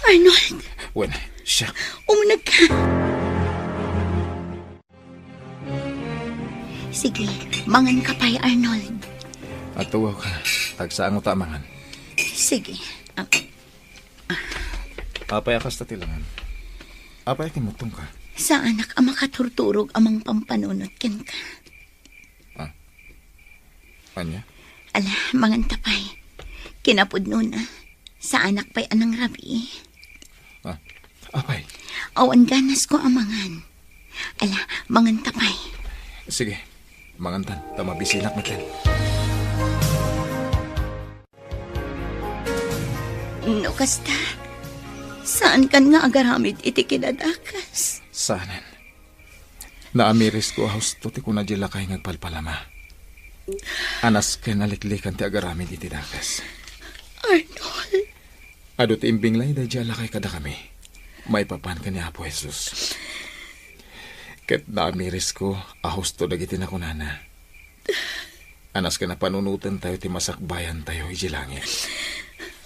Arnold. Wen, siak. Umuneg ka. Sige, mangan ka pay, Arnold. Atuaw ka. Tagsaango ta a mangan. Sige. Ah, Apay a kasta ti langan? Apay a kimmutong ka? Saanak a makaturturog a mangpampanunot kenka. Ah. Ania? Ala, mangan ta pay. Kinapudnona, saanak pay a nangrabii. Ah, apay? Awan ganas ko a mangan. Ala, mangan ta pay. Sige, mangan tan, ta mabisinak metten. No kasta, saankan nga agaramid iti kinadakes? Saanen. Naamirisko a husto ti kuna diay lakay nga agpalpalama. Anas ken a liklikan ti agaramid iti dakes. Arnold. Adu ti imbinglay daydiay a lakay kadakami, maipapan ken ni Apo Jesus. Ket naamirisko a husto dagiti nakunana. Anas ken a panunotentayo ti masakbayantayo idiay langit.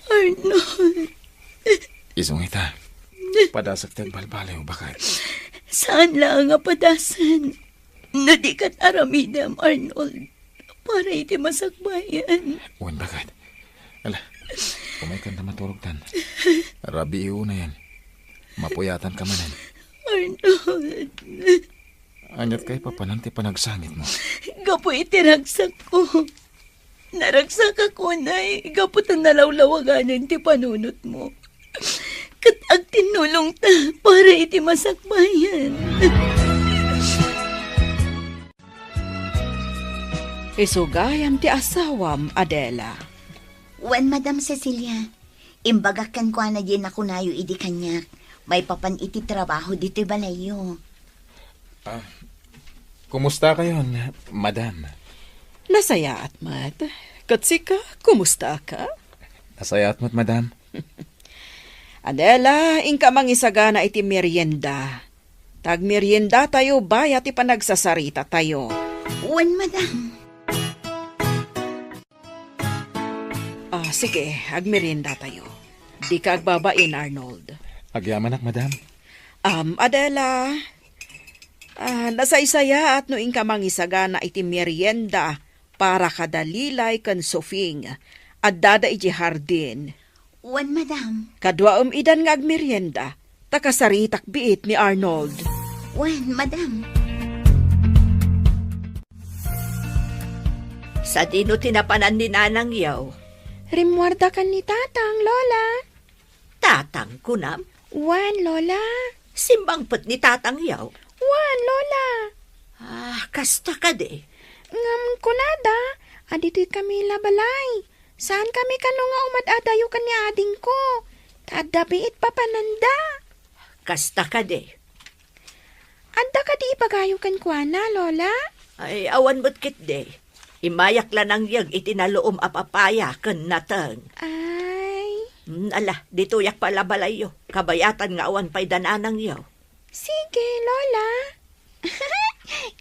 Arnold. Isu nga ita, padasek ti agbalbaliw, baket. Saan laeng a padasen no di ket aramidem, Arnold, para iti masakbayan. Wen, baket. Ala, umaykan ta maturog tan. Rabii unayen. Mapuyatanka manen. Arnold. Aniat kay papanan ti panagsangitmo? Gapu iti ragsakko. Naragsakak unay gapu ta nalawlawaganen ti panunotmo. Ket agtinnulongta para iti masakbayan. Isu gayam ti asawam, Adela. Wen, Madam Cecilia. Imbagak kenkuana diay nakunayo idi kaniak, maipapan iti trabaho ditoy balayyo. Ah, kumustakayon, madam? Nasayaat met. Ket sika, kumustaka? Nasayaat met, madam. Adela, inka mangisagana iti merienda. Ta agmeriendatayo bayat ti panagsasarita tayo. Wen, madam. Ah, sige, agmerienda tayo. Dika agbabain, Arnold. Agyamanak, madam. Am, Adela, ah, nasaysayaat no inka mangisagana iti merienda para kada Lilay ken Sofing. Addada iti hardin. Wen, madam. Kaduaem idan nga agmerienda, ta kasaritak biit ni Arnold. Wen, madam. Sadino ti napanan ni nanangyo? Rimmuarda ken ni tatang, Lola. Tatang, kunam? Wen, Lola. Simmangpet ni tatangyo? Wen, Lola. Ah, kasta kadi? Ngem kunada, aditoy kami la balay. Saan kami kano nga umad-adayo ken ni adingko. Ta adda biit papananda. Kasta kadi? Adda kadi ibagayo kenkuana, Lola? Ay, awan met ketdi. Immayak la nangyeg iti naluom a papaya ken nateng. Ay. Hmm, ala, ditoyak pay la balayyo. Kabayatan nga awan pay da nanangyo. Sige, Lola.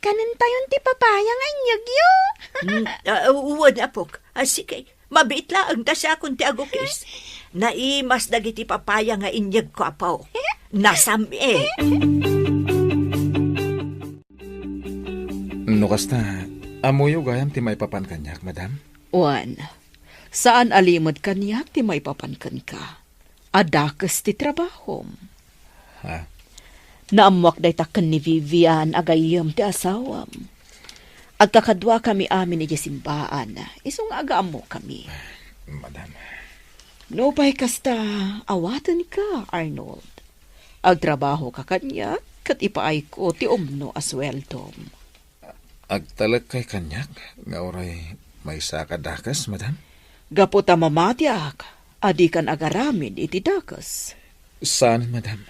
Kanentayon ti papaya nga inyegyo. Hmm, ah, wen, apok. Ah, sige. Mabiit laeng ta siakon ti agukis. Naimas dagiti papaya nga inyegko, apo. Nasam-it. No kasta, ammoyo gayam ti maipapan kaniak, madam? Wen, saan a limed kaniak ti maipapan kenka. A dakes ti trabahom. Ha? Naammoak dayta ken ni Vivian a gayyem ti asawam. Agkakaduakami amin idiay simbaan, isu nga agaammokami. Madam. Nupay kasta, awatenka, Arnold. Agtrabahoka kaniak, ket ipaayko ti umno a sueldom. Agtalek kay kaniak nga uray maysa ka dakes, madam? Gapu ta mamatiak a dikan agaramid iti dakes. Saan, madam.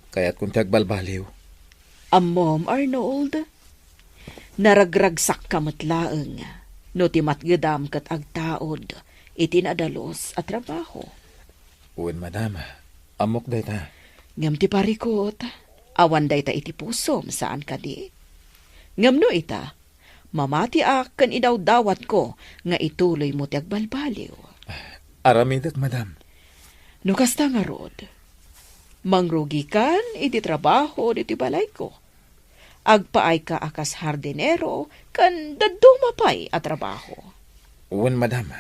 Kayatkon ti agbalbaliw. Ammom, Arnold, naragragsakka met laeng no ti matgedam ket agtaud iti nadalus a trabaho. Wen, madam. Ammok dayta. Ngem ti parikut, Awan dayta iti pusom, saan kadi? Ngem no ita, mamatiak ken idawdawatko nga ituloymo ti agbalbaliw. Aramidek, madam. No kasta ngarud, mangrugikan iti trabaho ditoy balayko. Agpaayka a kas hardinero ken dadduma pay a trabaho. Wen, madam.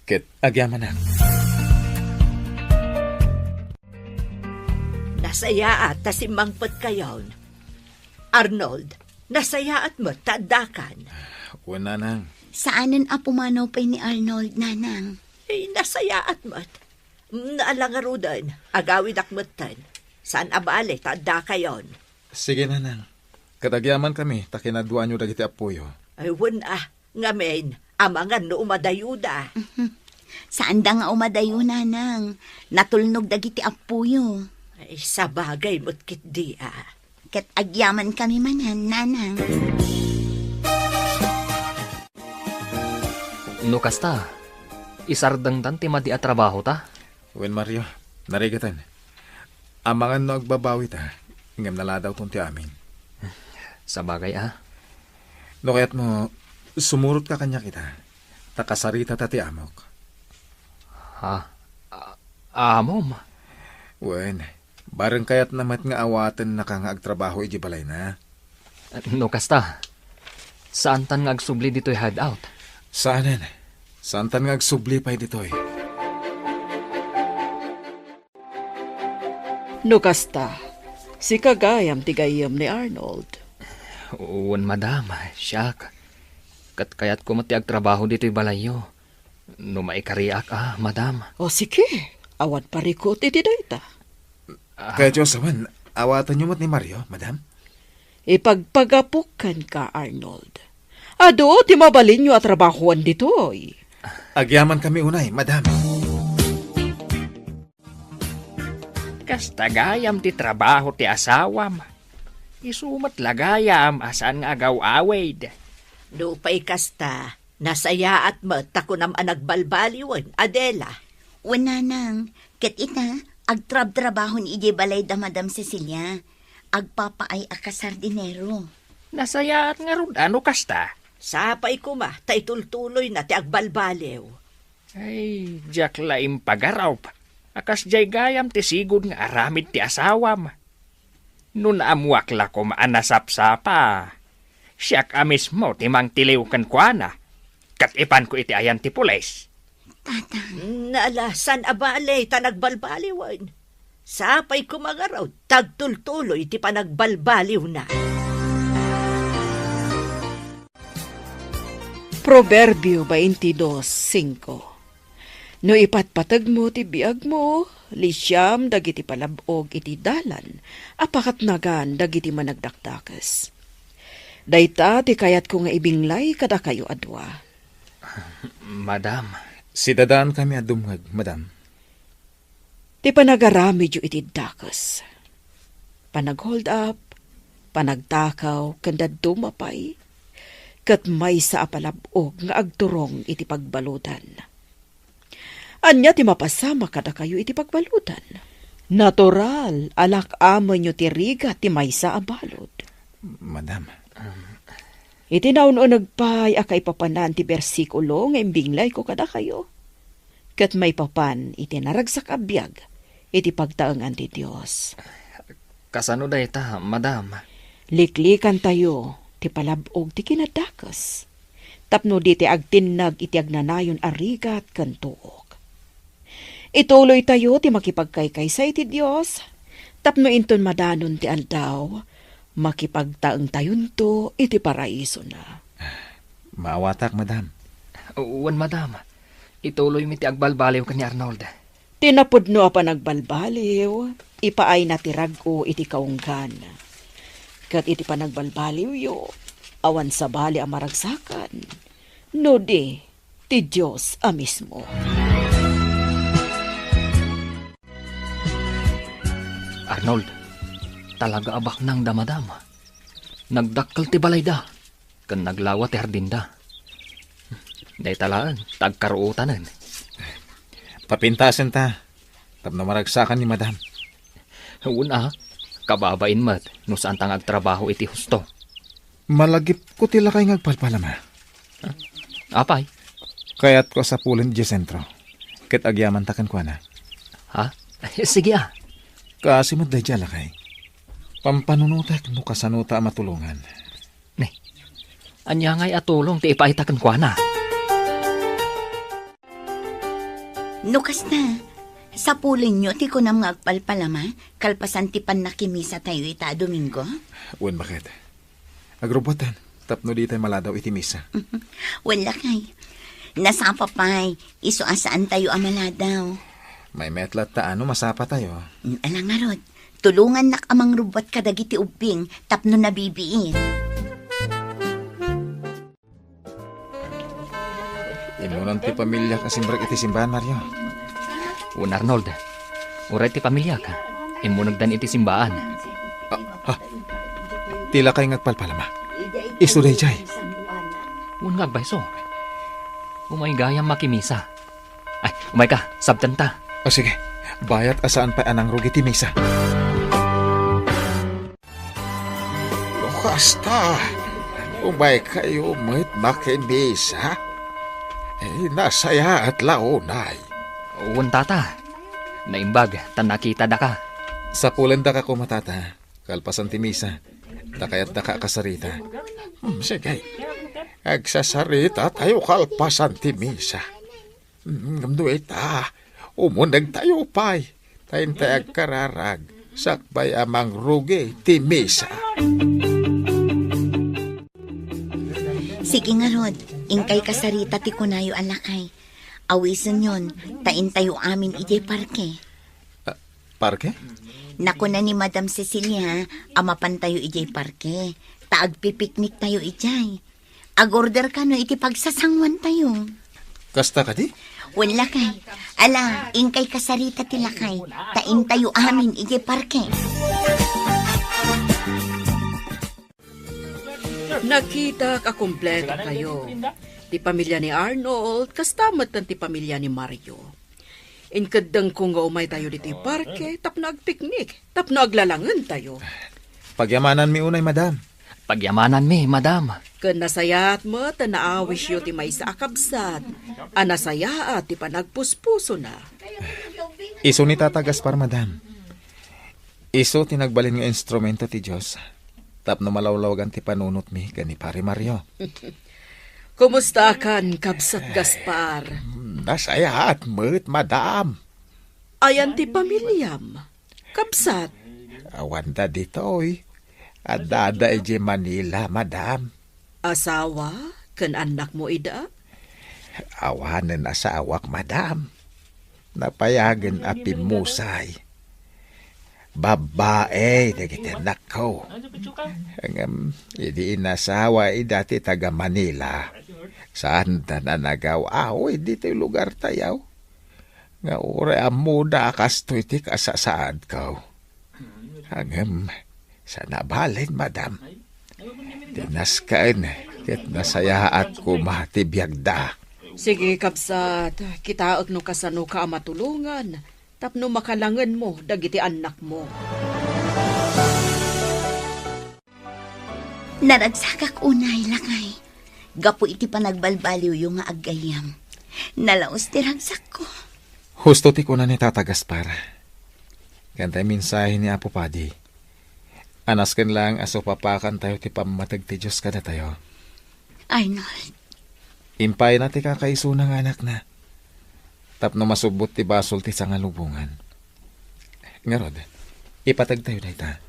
Ket agyamanak. Nasayaat ta simmangpetkayon. Arnold, nasayaat met ta addakan. Wen, nanang. Saanen a pumanaw pay ni Arnold, nanang. Eh, nasayaat met. Mm, ala ngaruden, agawidak metten. Saan a bale ta addakayon. Sige, nanang. Ket agyamankami ta kinaduaanyo dagiti appoyo. Ay, wen a. Ngamin, amangan no umadayoda. Saanda nga umadayo, nanang. Natulnog dagiti appoyo. Ay, sabagay met ketdi a. Ket agyamankami manen, nanang. No kasta, isardengtan ti madi a trabahota? Wen, Mario, narigeten. Amangan no agbabawita, ngem naladawton ti amin. Sabagay a. No kayatmo, sumurotka kaniak ita, ta kasaritata ti amok. Ha? A-, amom? Wen, bareng kayatna met nga awatennaka nga agtrabaho idiay balayna. No kasta, saantan nga agsubli ditoy hideout? Saanen. Saantan nga agsubli pay ditoy. No kasta, sika gayam ti gayyem ni Arnold. Wen, madam, siak. Ket kayatko met ti agtrabaho ditoy balayyo. No maikariak a, madam. O sige, awan parikut iti dayta. Ah. Kayatyo a sawen, awatenyo met ni Mario, madam? Ipagpagapok kenka, Arnold. Adu ti mabalinyo a trabahoan ditoy. Agyamankami unay, madam. Kasta gayam ti trabaho ti asawam. Isu met la gayam a saan nga agaw-awid. Nupay kasta, nasayaat met ta kunam a nagbalbaliwen, Adela. Wen, nanang, ket ita, agtrabtrabahon idiay balay da Madam Cecilia. Agpapaay a kasardinero. Nasayaat ngarud a no kasta. Sapay koma ta itultuloyna ti agbalbaliw. Ay, diak la impagarup a kasdiay gayam ti sigud nga aramid ti asawam. No naammoak la koma a nasapsapa, siak a mismo ti mangtiliw kenkuana, ket ipanko iti ayan ti pulis. Tatang. Naalasan a bale ta nagbalbaliwen. Sapay koma ngarud ta agtultuloy ti panagbalbaliwna. Proverbio twenty-two cinco. No ipatpategmo ti biagmo, lisiam dagiti palab-og iti dalan a pakatnagan dagiti managdakdakes. Dayta ti kayatko nga ibinglay kadakayo a dua. Madam. Sidadaankami a dumngeg, madam. Ti panagaramidyo iti dakes, panag-hold up, panagtakaw, ken dadduma pay, ket maysa a palab-og nga agturong iti pagbaludan. Ania ti mapasamak kadakayo iti pagbaludan? Natural a lak-amenyo ti rigat ti maysa a balud. Madam. Iti naun-uneg pay a kaipapanan ti bersikulo nga imbinglayko kadakayo, ket maipapan iti naragsak a biag iti pagtaengan ti Dios. Kasano dayta, madam? Liklikantayo ti palab-og ti kinadakes, tapno dita agtinnag iti agnanayon a rigat ken tuok. Ituloytayo ti makipagkaykaysa iti Dios, tapno inton madanon ti aldaw, makipagtaengtayonto iti paraisona. Maawatak, madam. Wen, madam. Ituloymi ti agbalbaliw ken ni Arnold. Ti napudno a panagbalbaliw, ipaayna ti rag-o iti kaunggan. Ket iti panagbalbaliwyo, awan sabali a maragsakan, no di ti Dios a mismo. Arnold, talaga a baknang da madam. Nagdakkel ti balayda, ken naglawa ti hardinda. Dayta laeng, ta agkaruotanen. Papintasenta, tapno maragsakan ni madam. Wen a, Kababain met no saanta nga agtrabaho iti husto. Malagipko ti lakay nga agpalpalama. Apay? Kayatko a sapulen idiay sentro. Ket agyamanta kenkuana. Ha? Sige a. Kaasi met daydiay a lakay. Pampanunotek no kasanota a matulongan. Ne, ania ngay a tulong ti ipaayta kenkuana? No kasta, sapulenyo ti kunam nga agpalpalama, kalpasan ti pannakimisatayo ita a Domingo? Wen, baket. Agrubbuatan, tapno ditay maladaw iti misa. Wen, lakay. Nasapa pay, isu a saantayo a maladaw. Maymayat latta no masapatayo. Ala ngarud, tulongannak a mangrubbuat kadagiti ubbing tapno nabibiin. Immunan ti pamiliak a simrek iti simbaan, Mario. Wen, Arnold, uray ti pamiliak, immunegdan iti simbaan. Ah, ha? Ti lakay nga agpalpalama. Isu daydiay. Wen nga agbayso. Umay gayam makimisa. Ay, umayka, sabtenta. O sige, bayat a saan pay a nangrugi ti misa. No kasta, umaykayo met makimisa? Eh, nasayaat la unay. Wen, tata. Naimbag ta nakitadaka. Sapulendaka koma, tata. Kalpasan ti misa, ta kayatdaka a kasarita. Hmm, sige. Agsasarita tayo kalpasan ti misa. Hmm, ngem no ita, umuneg tayo pay. Ta intay agkararag, sakbay a mangrugi ti misa. Sige ngarud, inkay kasarita ti kunayo a lakay. Awisenyon, ta intayo amin idiay parke. Ah, parke? Nakuna ni Madam Cecilia a mapantayo idiay parke, ta agpipikniktayo idiay. Agorder kano iti pagsasanguantayo. Kasta kadi? Wen, lakay. Ala, inkay kasarita ti lakay, ta intayo amin idiay parke. Nakitak a kumpleto tayo. Ti pamilya ni Arnold, kasta met ti pamilya ni Mario. Inkeddengko nga umaytayo ditoy parke tapno agpiknik, tapno aglalangentayo. Pagyamananmi unay, madam. Pagyamananmi, madam. Ken nasayaat met a naawisyo ti maysa a kabsat a nasayaat ti panagpuspusona. Isu ni Tata Gaspar, madam. Isu ti nagbalin nga instrumento ti Dios tapno malawlawagan ti panunotmi ken ni Pare Mario. Kumustakan, Kabsat Gaspar? Nasayaat met, madam. Ayan ti pamiliam, Kabsat? Awanda ditoy. Addada idiay Manila, madam. Asawa ken annakmo ida? Awanen asawak, madam. Napayagen a pimmusay. Babbai dagiti annakko. Ngem idi inasawa ida ti taga-Manila, saanda a nagaw-awid ditoy lugartayo. Nga uray ammoda a kastoy ti kasasaadko. Ngem, saan a balin, madam. Ti nasken ket nasayaat koma ti biagda. Sige, kabsat, kitaek no kasanoka a matulongan tapno makalangenmo dagiti annakmo. Naragsakak unay, lakay, gapu iti panagbalbaliwyo nga aggayyem. Nalaus ti ragsakko. Husto ti kuna ni Tata Gaspar. Ken tay mensahe ni Apo Padi. A nasken laeng a supapakantayo ti pammateg ti Dios kadatayo. Arnold. Impayna ti kakaisuna nga anakna tapno masubbot ti basol ti sangalubongan. Ngarud, ipategtayo dayta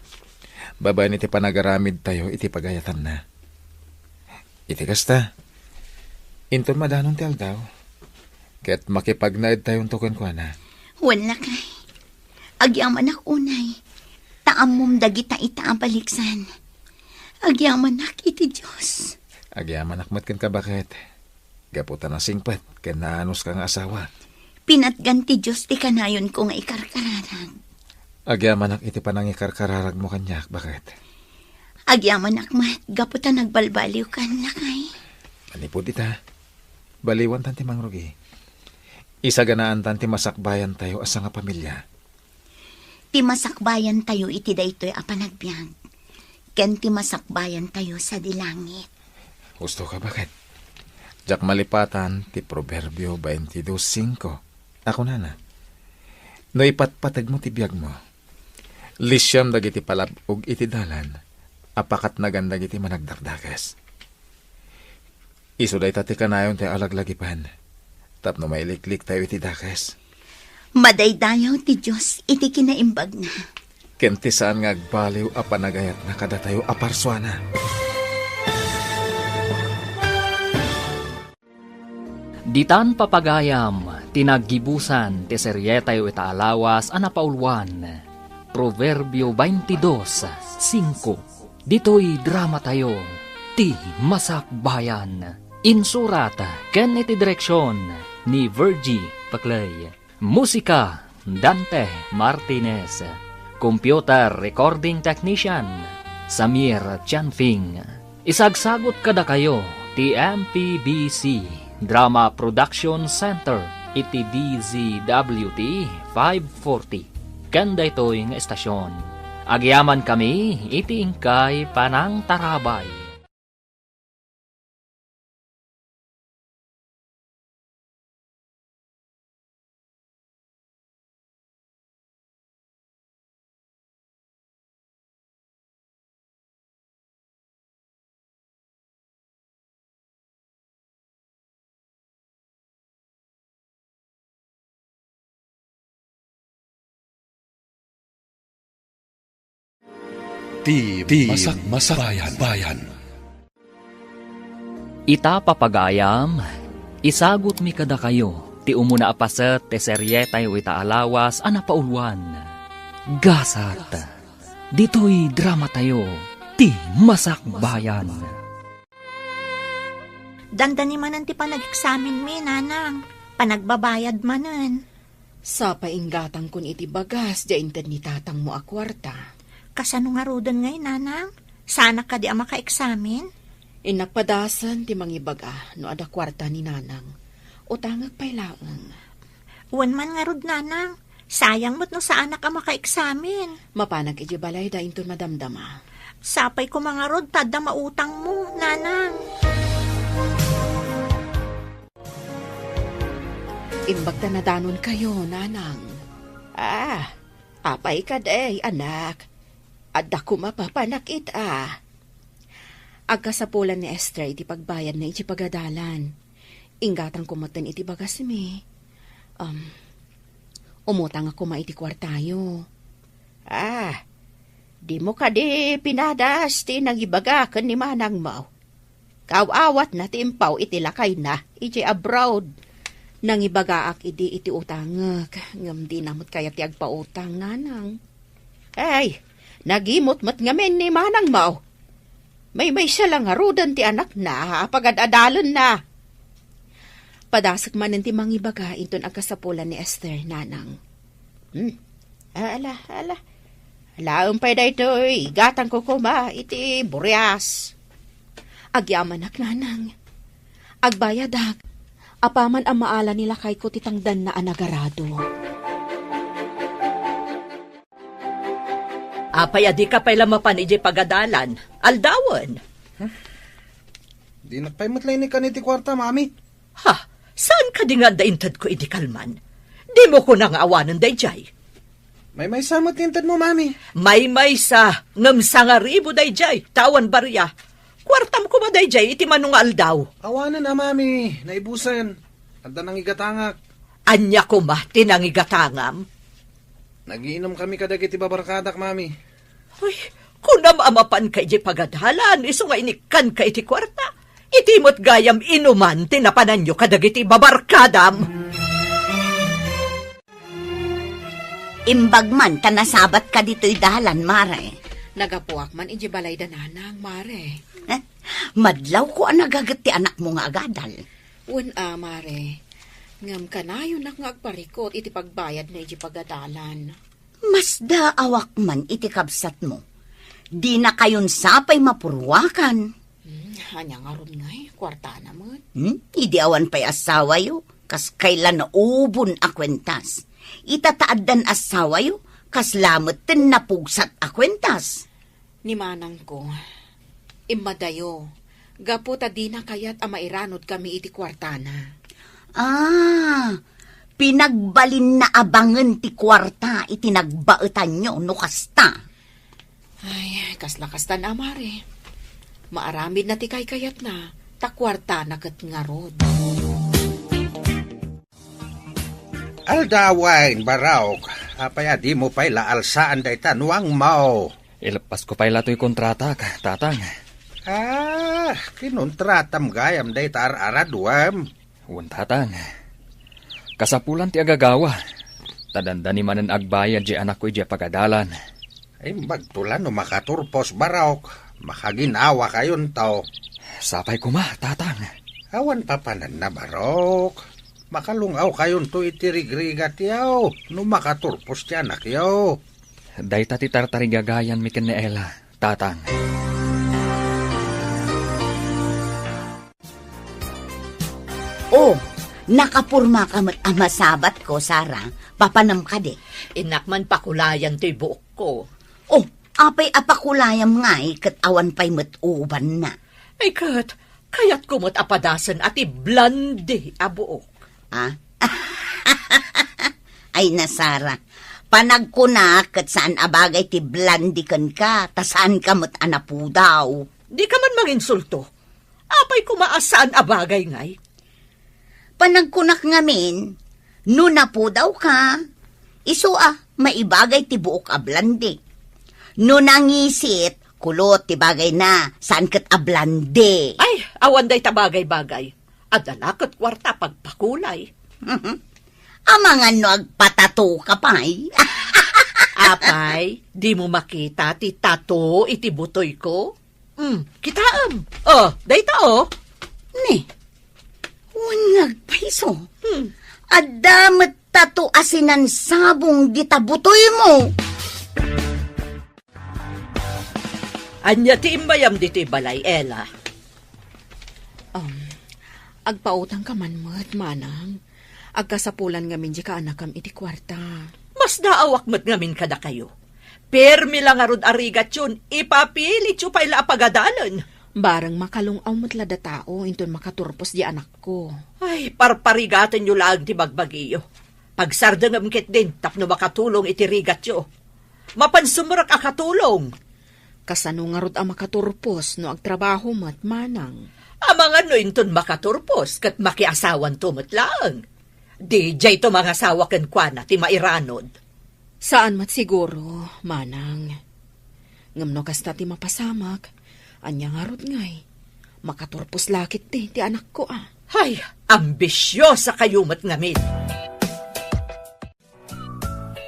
babaen iti panagaramidtayo iti pagayatanna. Iti kasta, inton madanon ti aldaw, ket makipagnaedtayonto kenkuana. Wen, lakay. Agyamanak unay, ta ammom dagita ita a baliksan. Agyamanak iti Dios. Agyamanak met kenka, baket, gapu ta nasingpet ken naanuska nga asawa. Pinatgan ti Dios ti kanayonko nga ikarkararag. Agyamanak iti panangikarkararagmo kaniak, baket. Agyamanak met gapu ta nagbalbaliwkan, lakay. Manipud ita, baliwantan ti mangrugi. Isaganaantan ti masakbayantayo a sangapamilya. Ti masakbayantayo iti daytoy a panagbiag, ken ti masakbayantayo sadi langit. Husto ka, baket. Diak malipatan ti Proverbio twenty-two cinco a kunana, "No ipatpategmo ti biagmo, lisiam dagiti palab-og iti dalan a pakatnagan dagiti managdakdakes." Isu dayta ti kanayon ti alaglagipan tapno mailikliktayo iti dakes. Madaydayaw ti Dios iti kinaimbagna. Ken ti saan nga agbaliw a panagayatna kadatayo a parsuana. Ditan papagayam ti naggibusan ti serietayo ita a lawas a napauluan, Proverbio twenty-two cinco. Ditoy dramatayo, Ti Masakbayan. Insurat ken iti direksion ni Virgie Paclay. Musika, Dante Martinez. Computer recording technician, Samir Chanfing. Isagsagut kadakayo ti M P B C Drama Production Center iti D Z W T five forty. Ken daytoy nga estasyon, agyamankami iti inkay panangtarabay. Ti, ti Masak-, Masakbayan. Bayan. Ita, papagayam, isagutmi kadakayo ti umuna a paset ti serietayo ita a lawas a napauluan, Gasat. Ditoy dramatayo, Ti Masakbayan. Dandani manen ti panag-examen mi, nanang. Panagbabayad manen. Sapay inggatangkon iti bagas, diay inted ni tatangmo a kuarta. Kasano ngaruden ngay, nanang? Saanak kadi a maka-examen? Innak padasen ti mangibaga no adda kuarta ni nanang. Utangek pay laeng. Wen man ngarud, nanang. Sayang met no saanak a maka-examen. Mapanak idiay balayda inton madamdama. Sapay koma ngarud ta adda mautangmo, nanang. Imbag ta nadanonkayo, nanang. Ah, apay kadi, anak? Adda koma papanak ita. Agkasapulan ni Esther iti pagbayadna iti pagadalan. Inggatangko metten iti bagasmi. Um, umutangak koma iti kuartayo. Ah, dimo kadi pinadas ti nangibaga ken ni manangmo? Kaaw-awatna ti impaw iti lakayna idiay abroad. Nangibagaak idi iti utangek, ngem dina met kayat ti agpautang, nanang. Ay, nagimot met ngamin ni manangmo. Maymaysa la ngaruden ti anakna a pagad-adalenna. Padasek manen ti mangibaga inton agkasapulan ni Esther, nanang. Hmm. Ala, ala. Alaem pay daytoy, igatangko koma iti burias. Agyamanak, nanang. Agbayadak. Apaman a maala ni lakayko ti tangdanna a nagarado. Apay a dika pay la mapan idiay pagadalan? Aldawen. Dinak pay met la inikkan iti kuarta, Mami. Ha? Saan kadi nga adda intedko idi kalman? Dimo kuna nga awanen daydiay? Maymaysa met ti intedmo, Mami. Maymaysa, ngem sangaribu daydiay, ta awan baria. Kuartam koma daydiay iti mano nga aldaw. Awanen a, Mami, naibusen. Adda nangigatangak. Ania koma ti nangigatangam? Nagiinumkami kadagiti babarkadak, Mami. Ay, kunam a mapanka idiay pagadalan, isu nga inikkanka iti kuarta. Iti met gayam inuman ti napananyo kadagiti babarkadam. Imbag man ta nasabatka ditoy dalan, Mare. Nagapuak man idiay balayda nanang, Mare. Eh, madlawko a nagaget ti anakmo nga agadal. Wen a, Mare. Ngem kanayonak nga agparikut iti pagbayadna idiay pagadalan. Masdaawak man iti kabsatmo. Dinakayon sapay mapuruakan. Hmm, ania ngarud ngay? Kuartana met. Hmm? Idi awan pay assawayo, kas kayla naubon a kuentas. Ita ta addan assawayo, Kasla met ti napugsat a kuentas. Ni manangko, immadayo, gapu ta dina kayat a mairanod kami iti kuartana. Ah, pinagbalinna a bangen ti kuarta iti nagbaetanyo no kasta. Ay, kasla kastan a, Mare. Maaramidna ti kaykayatna, ta kuartana ket ngarud. Aldawen, Barok, apay a dimo pay la alsaan dayta nuangmo? Ileppasko pay la toy kontratak, Tatang. Ah, kinontratam gayam dayta ar-araduem. Wen, Tatang. Kasapulan ti agagawa. Ta dandani manen agbayad diay anakko idiay pagadalan. Imbagto la no makaturpos, Barok. Makagin-awakayonto. Sapay koma, Tatang. Awan papananna, Barok. Makalung-awkayonto iti rigrigatyo no makaturpos ti anakyo. Dayta ti tartarigagayanmi ken ni Ella, Tatang. Oh, nakapormaka met a masabatko, Sara. Papanem kadi? Innak man pakulayan toy buokko. Oh, apay a pakulayam ngay ket awan pay met ubanna? Ay ket, kayatko met a padasen a ti blonde a buok. Ah? Ay na, Sara. Panagkunak ket saan a bagay ti blonde kenka, ta saanka met a napudaw. Dika man manginsulto. Apay koma a saan a bagay ngay? Panagkunak ngamin, no napudawka, isu a maibagay ti buok a blonde. No nangisit, kulot ti bagayna, saan ket a blonde. Ay, awan dayta bagay-bagay. Adda la ket kuarta pagpakulay. Amangan no agpatato ka pay. Apay, dimo makita ti tato iti butoyko? Hmm, kitaem. Oh, dayta, oh. Ni, wen nga agpayso. Hmm. Adda met tato a sinansabong dita butoymo. Ania ti immayam ditoy balay, Ella? Um, agpautangka man met, manang. Agkasapulan ngamin diay kaanakam iti kuarta. Masdaawak met ngamin kadakayo. Permi la ngarud a rigatyon, ipapilityo pay la a pagadalen. Bareng makalung-aw met la datao inton makaturpos diay anakko. Ay, parparigatenyo laeng ti bagbagiyo. Pagsardengem ketdin tapno makatulong iti rigatyo. Mapan sumrek a katulong. Kasano ngarud a makaturpos no agtrabaho met, manang? Amangan no inton makaturpos ket makiasawanto met laeng. Di diayto mangasawa kenkuana ti mairanod. Saan met siguro, manang. Ngem no kasta ti mapasamak, ania ngarud ngay? Makaturpos la ketdi ti anakko a. Hay, ambisiosa kayo met ngamin.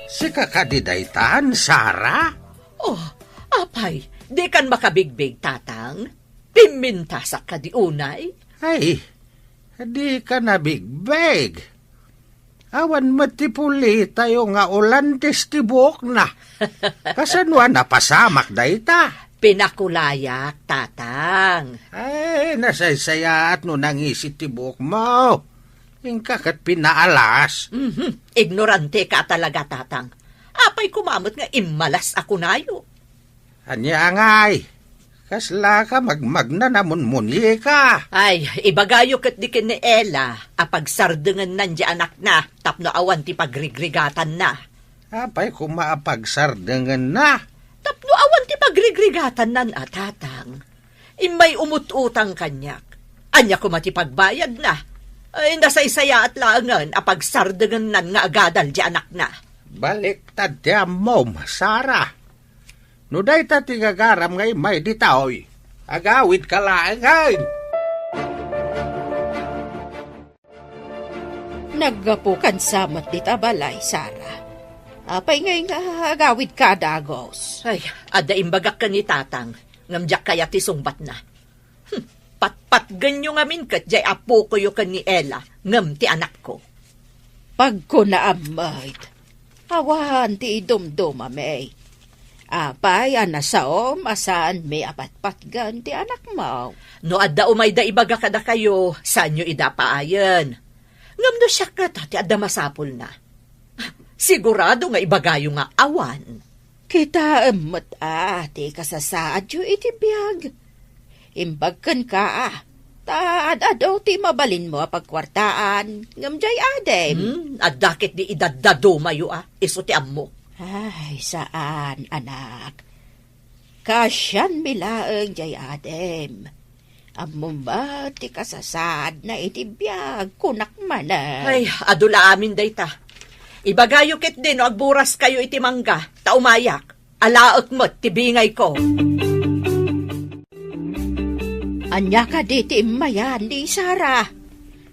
Sika kadi daytan, Sara? Oh, apay, dikan makabigbig, Tatang? Pimmintasak kadi unay? Ay, dika nabigbig. Awan met ti pulitayo nga Olandes ti buokna. Kasano a napasamak dayta? Pinakulayak, Tatang. Ay, nasaysayaat no nangisit ti buokmo. Inka ket pinaalas. Mhm. Ignorante ka talaga, Tatang. Apay koma met nga immalas a kunayo? Ania ngay? Kasla ka magmagna a munmunyika? Ay, ibagayo ketdi ken ni Ella a pagsardengennan diay anakna tapno awan ti pagrigrigatanna. Apay koma a pagsardengenna? Tapno awan ti pagrigrigatannan a, Tatang. Immay umut-utang kaniak. Ania koma ti pagbayadna? Ay, nasaysayaat laengen a pagsardengennan nga agadal diay anakna. Baliktad ti ammom, Sara. No dayta ti gagaram nga immay ditoy, agawidka laengen. Naggapukan sa met dita balay, Sara. Apay ngay nga agawidka a dagus? Ay, adda imbagak ken ni Tatang, ngem diak kayat ti sungbatna. Hmm, patpatgenyo ngamin ket diay apokoyo ken ni Ella, ngem ti anakko. Pagkunaam met, awan ti idumdumami. Apay a nasaom a saanmi a patpatgen ti anakmo? No adda umayda ibaga kadakayo, saanyo ida paayen. Ngem no siak ngata ti adda masapulna. Sigurado nga ibagayo nga awan. Kitaem met a ti kasasaadyo iti biag. Imbag kenka a, ta ad-adu ti mabalinmo a pagkuartaan, ngem jay adim. Hmm, adda ket di idaddadumayo a, isu ti ammok. Ay, saan, anak. Kasianmi laeng jay adim. Ammom met ti kasasaadna iti biag, kunak manen. Ay, adu la amin dayta. Ibagayo ketdi no agburas kayo iti mangga, ta umayak. Alaek met ti bingayko. Ania kadi ti immayan ni Sara?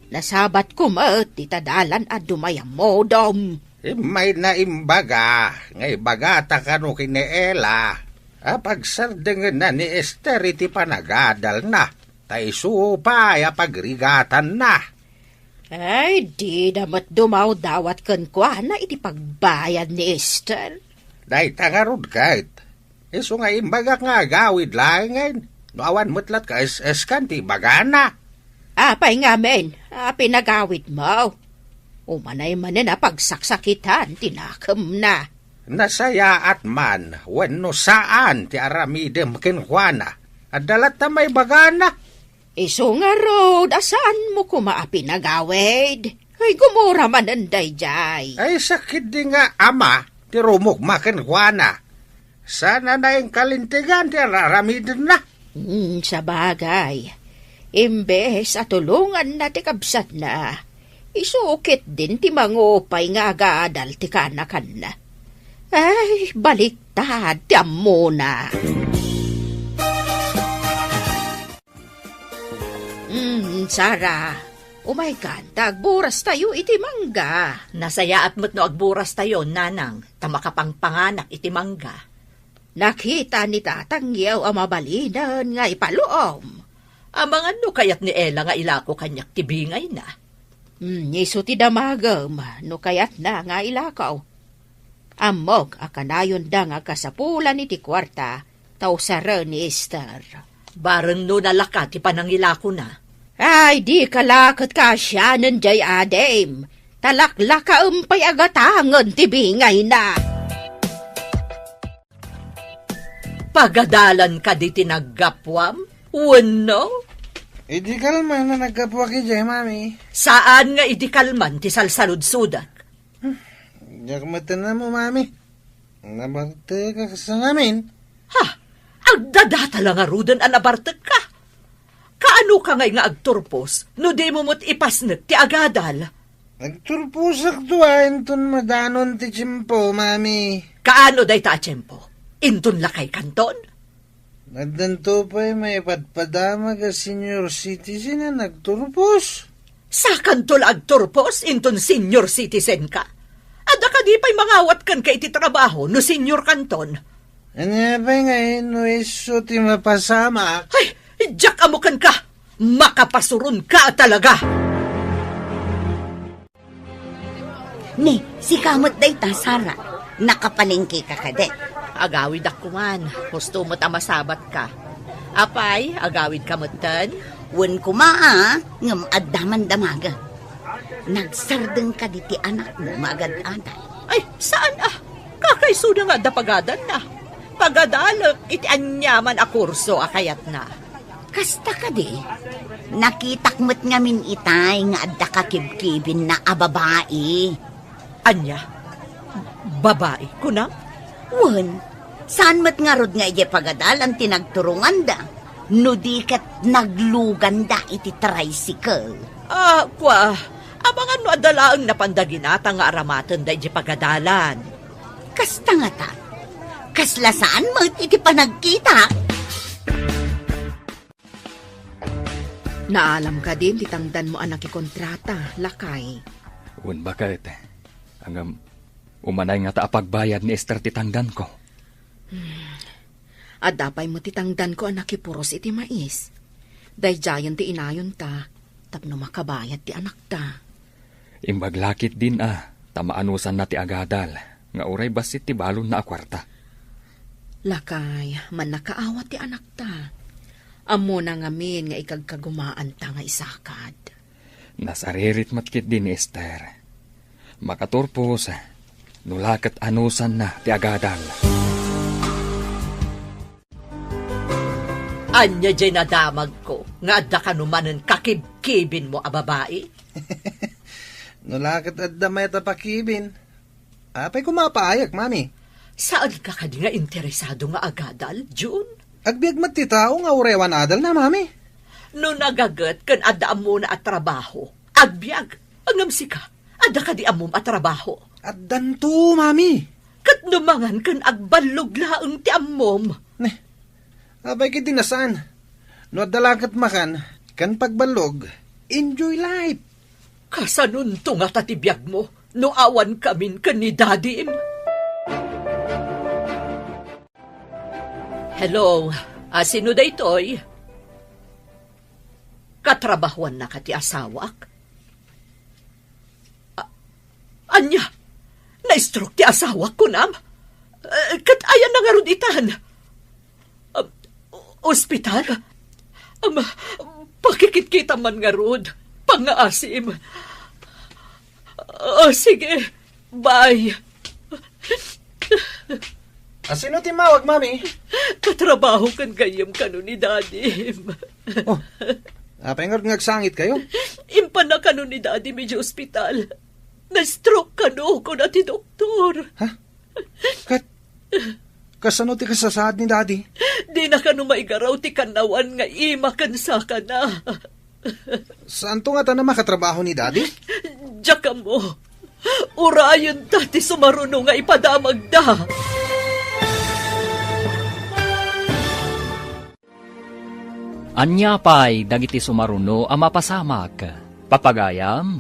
Nasabatko met ti tadalan a dumayammodom. Immayna imbaga nga ibagata kano ken ni Ella a pagsardengenna ni Ester iti panagadalna, ta isu pay a pagrigatanna. Ay, dida met dumawdawat kenkuana iti pagbayad ni Ester. Dayta ngarud ket, isu nga imbagak nga agawid laengen, no awan met latta kaes-eskan ti ibagana. Apay ngamin a pinagawidmo? Umanay manen a pagsaksakitan ti nakemna. Nasayaat man wenno saan ti aramidem kenkuana, adda latta maibagana. Isu ngarud a saanmo koma a pinagawid. Ay, gumura manen daydiay. Ay, sakit di nga ama ti rumukma kenkuana. Sana na inkalintegan ti araramidenna. Hmm, sabagay. Imbes a tulonganna ti kabsatna, isu ketdin ti mangupay nga agadal ti kaanakanna. Ay, baliktad ti ammona. Hmm, Sara, umaykan ta agburas tayo iti mangga. Nasayaat met no agburas tayo, nanang, ta makapangpanganak iti mangga. Nakita ni tatangyo a mabalinen nga ipaluom. Amangan no kayat ni Ella nga ilako kaniak ti bingayna. Hmm, isu ti damagem no kayatna nga ilako. Ammok a kanayonda nga agkasapulan iti kuarta, ta usaren ni Ester. Bareng no nalaka ti panangilakona. Ay, dika la ket kasianen jay adim. Talaklakaem pay a gatangen ti bingayna. Pagadalan kadi ti naggapuam? Wenno? Idi kalman a naggapuak idiay, mami. Saan nga idi kalman ti salsaludsodak? Diak met ammo, mami. Nabartek a kas ngamin. Ha? Agdadata la ngaruden a nabartekka? Kaano ka ngay nga agturpos no dimo met ipasnek ti agadal? Agturposak to a inton madanon ti tiempo, mami. Kaano dayta a tiempo? Inton lakay kanton? Addanto pay maipadpadamag a senior citizen a nagturpos. Sakanto la agturpos inton senior citizen ka? Adda kadi pay mangawat kenka iti trabaho no senior kanton? Ania pay ngay no isu ti mapasamak? Ay, diak ammo kenka! Makapasuron ka talaga! Ni, sika met dayta, Sara. Nakapalengke ka kadi? Agawidak koman. Husto met a masabat ka. Apay, agawid ka metten? Wen koma a, ngem adda man damaga. Nagsardeng kadi ti anakmo nga agad-adal? Ay, saan a? Kakaisuna nga adda pagadanna. Pagadalek iti aniaman a kurso a kayatna. Kasta kadi, nakitak met ngamin itay nga adda kakibkibinna a babai. Ania? Babai, kunam? Wen, saan met ngarud nga idiay pagadalan ti nagturonganda, no di ket nagluganda iti tricycle. Ah, kua, amangan no adda laeng napanda ginatang nga aramaten daydi pagadalan. Kasta ngata, kasla saan met iti panagkita. Naalam kadin ti tangdanmo a nakikontrata, lakay? Wen baket. Ngem, umanay ngata a pagbayad ni Ester ti tangdanko. Hmm. Adda pay met ti tangdanko a nakipuros iti mais. Daydiayen ti inayonta tapno makabayad ti anakta. Imbag la ketdin a, ta maanusanna ti agadal, nga uray bassit ti balonna a kuarta. Lakay, mannakaawat ti anakta. Ammona ngamin nga ikagkagumaanta nga isakad. Nasaririt met ketdi ni Ester. Makaturpos, no la ket anusanna ti agadal. Ania diay nadamagko nga adda kano manen kakibkibinmo a babai? No la ket adda met a pakibin, apay koma a paayek, Mami? Saanka kadi nga interesado nga agadal, Jun? Agbiag met ti tao nga uray awan adalna, Mami. No nagaget ken adda ammona a trabaho, agbiag. Ngem sika, adda kadi ammom a trabaho? Addanto, Mami. Ket no mangan ken agballog laeng ti ammom? Ne, apay ketdi a saan? No adda la ket makan ken pagballog, enjoy life. Kasanonto ngata ti biagmo no awankamin ken ni Dadim? Hello, a, sino daytoy? Katrabahuannaka ti asawak? A-, ania? Na-stroke ti asawak, kunam? Eh, ket ayanna ngarud itan? Um, ospital? Um, pakikitkitam man ngarud. Pangngaasim. Oh, sige. Bye. A, sino ti immawag, Mami? Katrabaho ken gayyem kano ni Dadim. Oh, apay ngarud nga agsangitkayo? Impanna kano ni Dadim idiay ospital. Na-stroke kano, kuna ti doktor. Ha? Ket, kasano ti kasasaad ni Daddy? Dina kano maigaraw ti kannawan nga ima ken sakana. Saanto ngatan a makatrabaho ni Daddy? Diak ammo. Urayenta ti sumaruno nga ipadamagda. Ania pay dagiti sumaruno a mapasamak? Papagayam,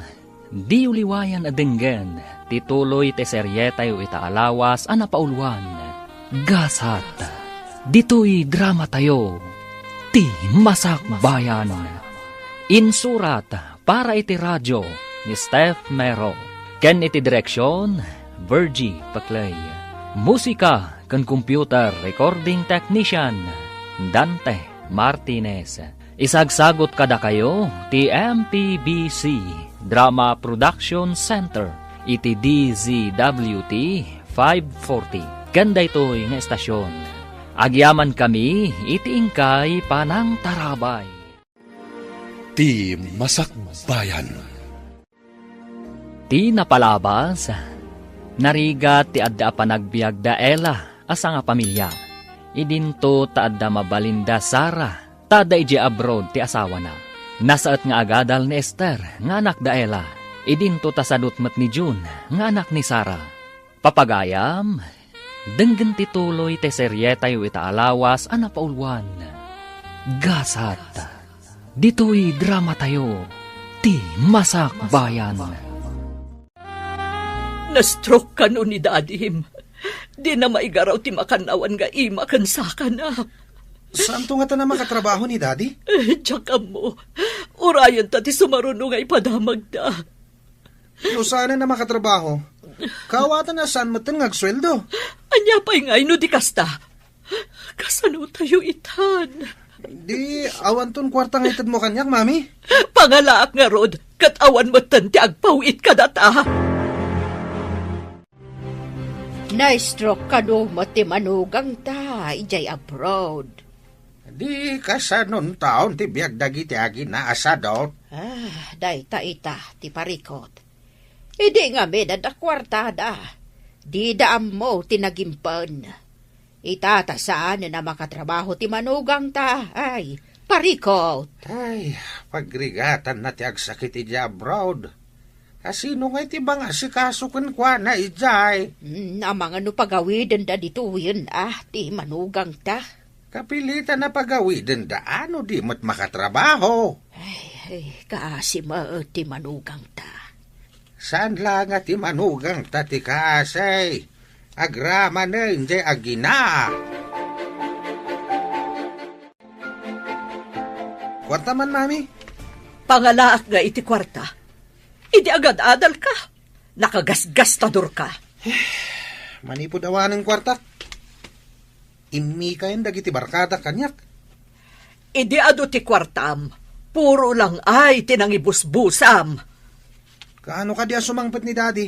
diyo liwayan a denggen ti tuloy ti serietayo ita a lawas a napauluan, Gasat. Ditoy dramatayo, Ti Masakbayan. Insurat para iti radio ni Steph Mero, ken iti direksion, Virgie Paclay. Musika ken computer recording technician, Dante Martinez. Isagsagut kadakayo ti M P B C Drama Production Center iti D Z W T five forty. Ken daytoy nga estasion, agyamankami iti inkay panangtarabay. Ti Masakbayan. Ti napalabas, narigat ti adda a panagbiag da Ella a sangapamilia. Idinto ta adda mabalinda Sara, ta adda idiay abroad ti asawana. Nasaet nga agadal ni Esther nga anak da Ella. Idinto ta sadut met ni June nga anak ni Sara. Papagayam, denggen ti tuloy ti serietayo ita a lawas a napauluan, Gasat. Ditoy dramatayo, Ti Masakbayan. Na-stroke kano ni Dadim. Dina maigaraw ti makannawan nga ima ken sakana. Saanto ngatan a makatrabaho ni Daddy? Eh, diak ammo. Urayenta ti sumaruno nga ipadamagda. No saanen a makatrabaho, kawatan a saan metten nga agsueldo. Ania pay ngay no di kasta? Kasano tayo itan? Di, awanton kuarta nga itedmo kaniak, Mami? Pangalaak ngarud, ket awan metten ti agpaw-it kadata. Na-stroke kano met ti manugangta idiay abroad. Di kasanontaon ti biag dagiti agina a sadut? Ah, dayta ita ti parikut. Idi ngamin adda kuartada, dida ammo ti nagimpen. Ita ta saanen a makatrabaho ti manugangta, ay, parikut. Ay, pagrigatanna ti agsakit idiay abroad. Asino ngay ti mangasikaso kenkuana idiay? Mm, amangan no pagawidenda ditoyen, ah, ti manugangta. Kapilitan a pagawidenda no di met makatrabaho. Ay, ay, kaasi met ti manugangta. Saan la nga ti manugangta ti kaasi? Agramanen jay agina. Kuarta man, Mami? Pangalaak nga iti kuarta. Idi agad-adalka, nakagasgastadorka. Manipud awanen kuartak, immikayen dagiti barkadak kaniak. Idi adu ti kuartam, puro lang ay ti nangibusbusam. Kaano kadi a sumangpet ni Daddy?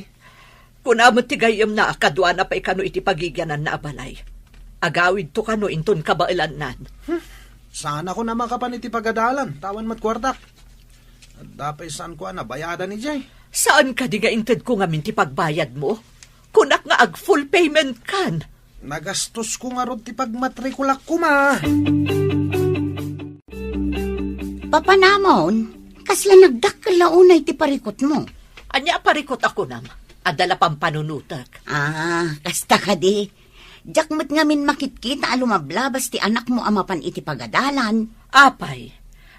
Kuna met ti gayyemna a kaduana pay kano iti pagigiananna a balay. Agawidto kano inton kabaelannan. Hmm. Saan ako a makapan iti pagadalan, ta awan met kuartak. Adda pay saanko a nabayadan idiay. Saan kadi nga intedko ngamin ti pagbayadmo? Kunak nga ag-full payment kan. Nagastosko ngarud ti pagmatrikulak koma. Papanamon, kasla nagdakkel la unay ti parikutmo? Ania a parikut a kunam? Adda la pampanunotek. Ah, kasta kadi. Diak met ngamin makitkita a lumablabas ti anakmo a mapan iti pagadalan. Apay,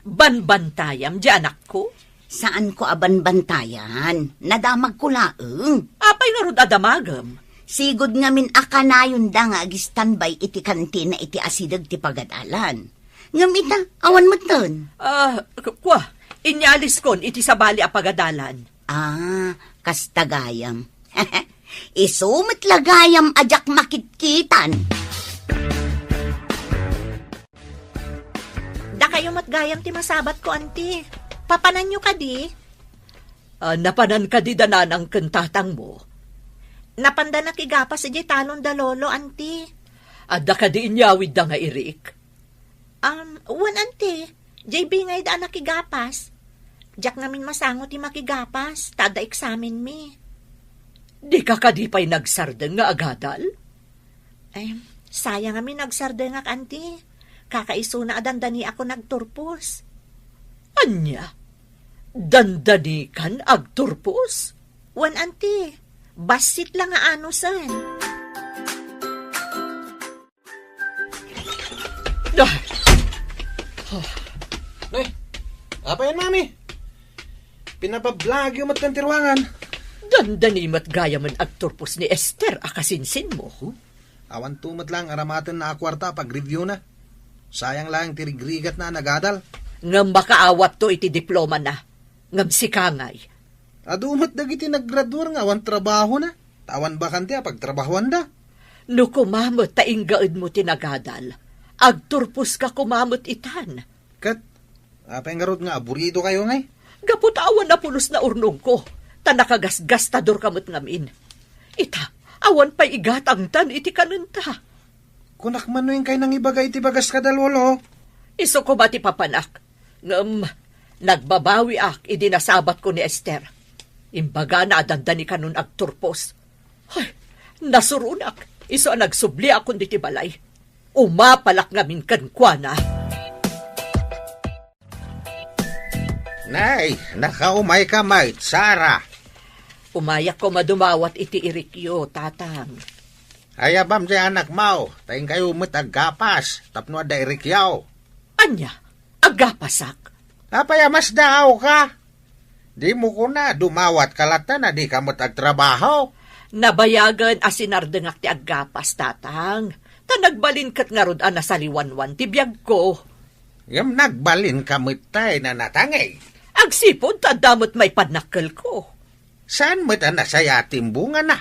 banbantayam di anakko? Saanko a banbantayan. Nadamagko laeng. Apay ngarud a damagem? Sigud ngamin a kanayonda nga ag-standby iti kantina iti asideg ti pagadalan. Ngem ita, awan metten. Ah, k-, kua, inyaliskon iti sabali a pagadalan. Ah, kasta gayam. Isu met la gayam a diak makitkitan. Dakayo met gayam ti masabatko, anti. Papananyo kadi? Ah, napanan kadi da nanang ken tatangmo? Napanda nakigapas idiay talon da lolo, anti. Adda kadi inyawidda nga irik? Um, wen, anti. Diay bingayda a nakigapas. Diak ngamin masango ti makigapas, ta adda eksamenmi. Dika kadi pay nagsardeng nga agadal? Ay, sayang a mi nagsardengak, anti. Kakaisuna a dandaniakon agturpos. Ania? Dandanikan agturpos? Wen, anti. Bassit la nga anusen. Ay. Nay, apayen, Mami? Pinabablagyo met kan ti ruangan. Dandani met gayamen agturpos ni Esther a kasinsinmo. Awanto met laeng aramatenna a kuarta a pag-review na. Sayang laeng ti rigrigatna a nagadal. Ngem makaawatto iti diplomana. Ngem sika ngay? Adu met dagiti naggraduar nga awan trabahona, ta awan bakante a pagtrabahoanda. No kuma met ta inggaedmo ti nagadal, agturposka koma met itan. Ket, apay ngarud nga aburidokayo ngay? Gapu ta awan a pulos naurnongko, ta nakagasgastadorka met ngamin. Ita, awan pay igatangtan iti kanenta. Kunak man no inkay nangibaga iti bagaska da lolo. Isu koma ti papanak. Ngem, nagbabawiak idi nasabatko ni Esther. Imbagana a dandani kanon agturpos. Ay, nasuronak, isu a nagsubliakon diti balay. Umapalak ngamin kenkuana. Nay, nakaumayka met, Sara. Umayak koma dumawat iti irikyo, Tatang. Ayabam ti anakmo, ta inkayo met aggapas, tapno adda irikyo. Ania? Aggapasak? Apay a masdaawka? Dimo kuna, dumawatka latta a dika met agtrabaho? Nabayagen a sinardengak ti aggapas, Tatang. Ta nagbalin ket ngarud a nasaliwanwan ti biagko. Ngem nagbalinka met tay a natangig. Agsipud ta adda met maipanakkelko. Saan met a nasayaat ti imbungana?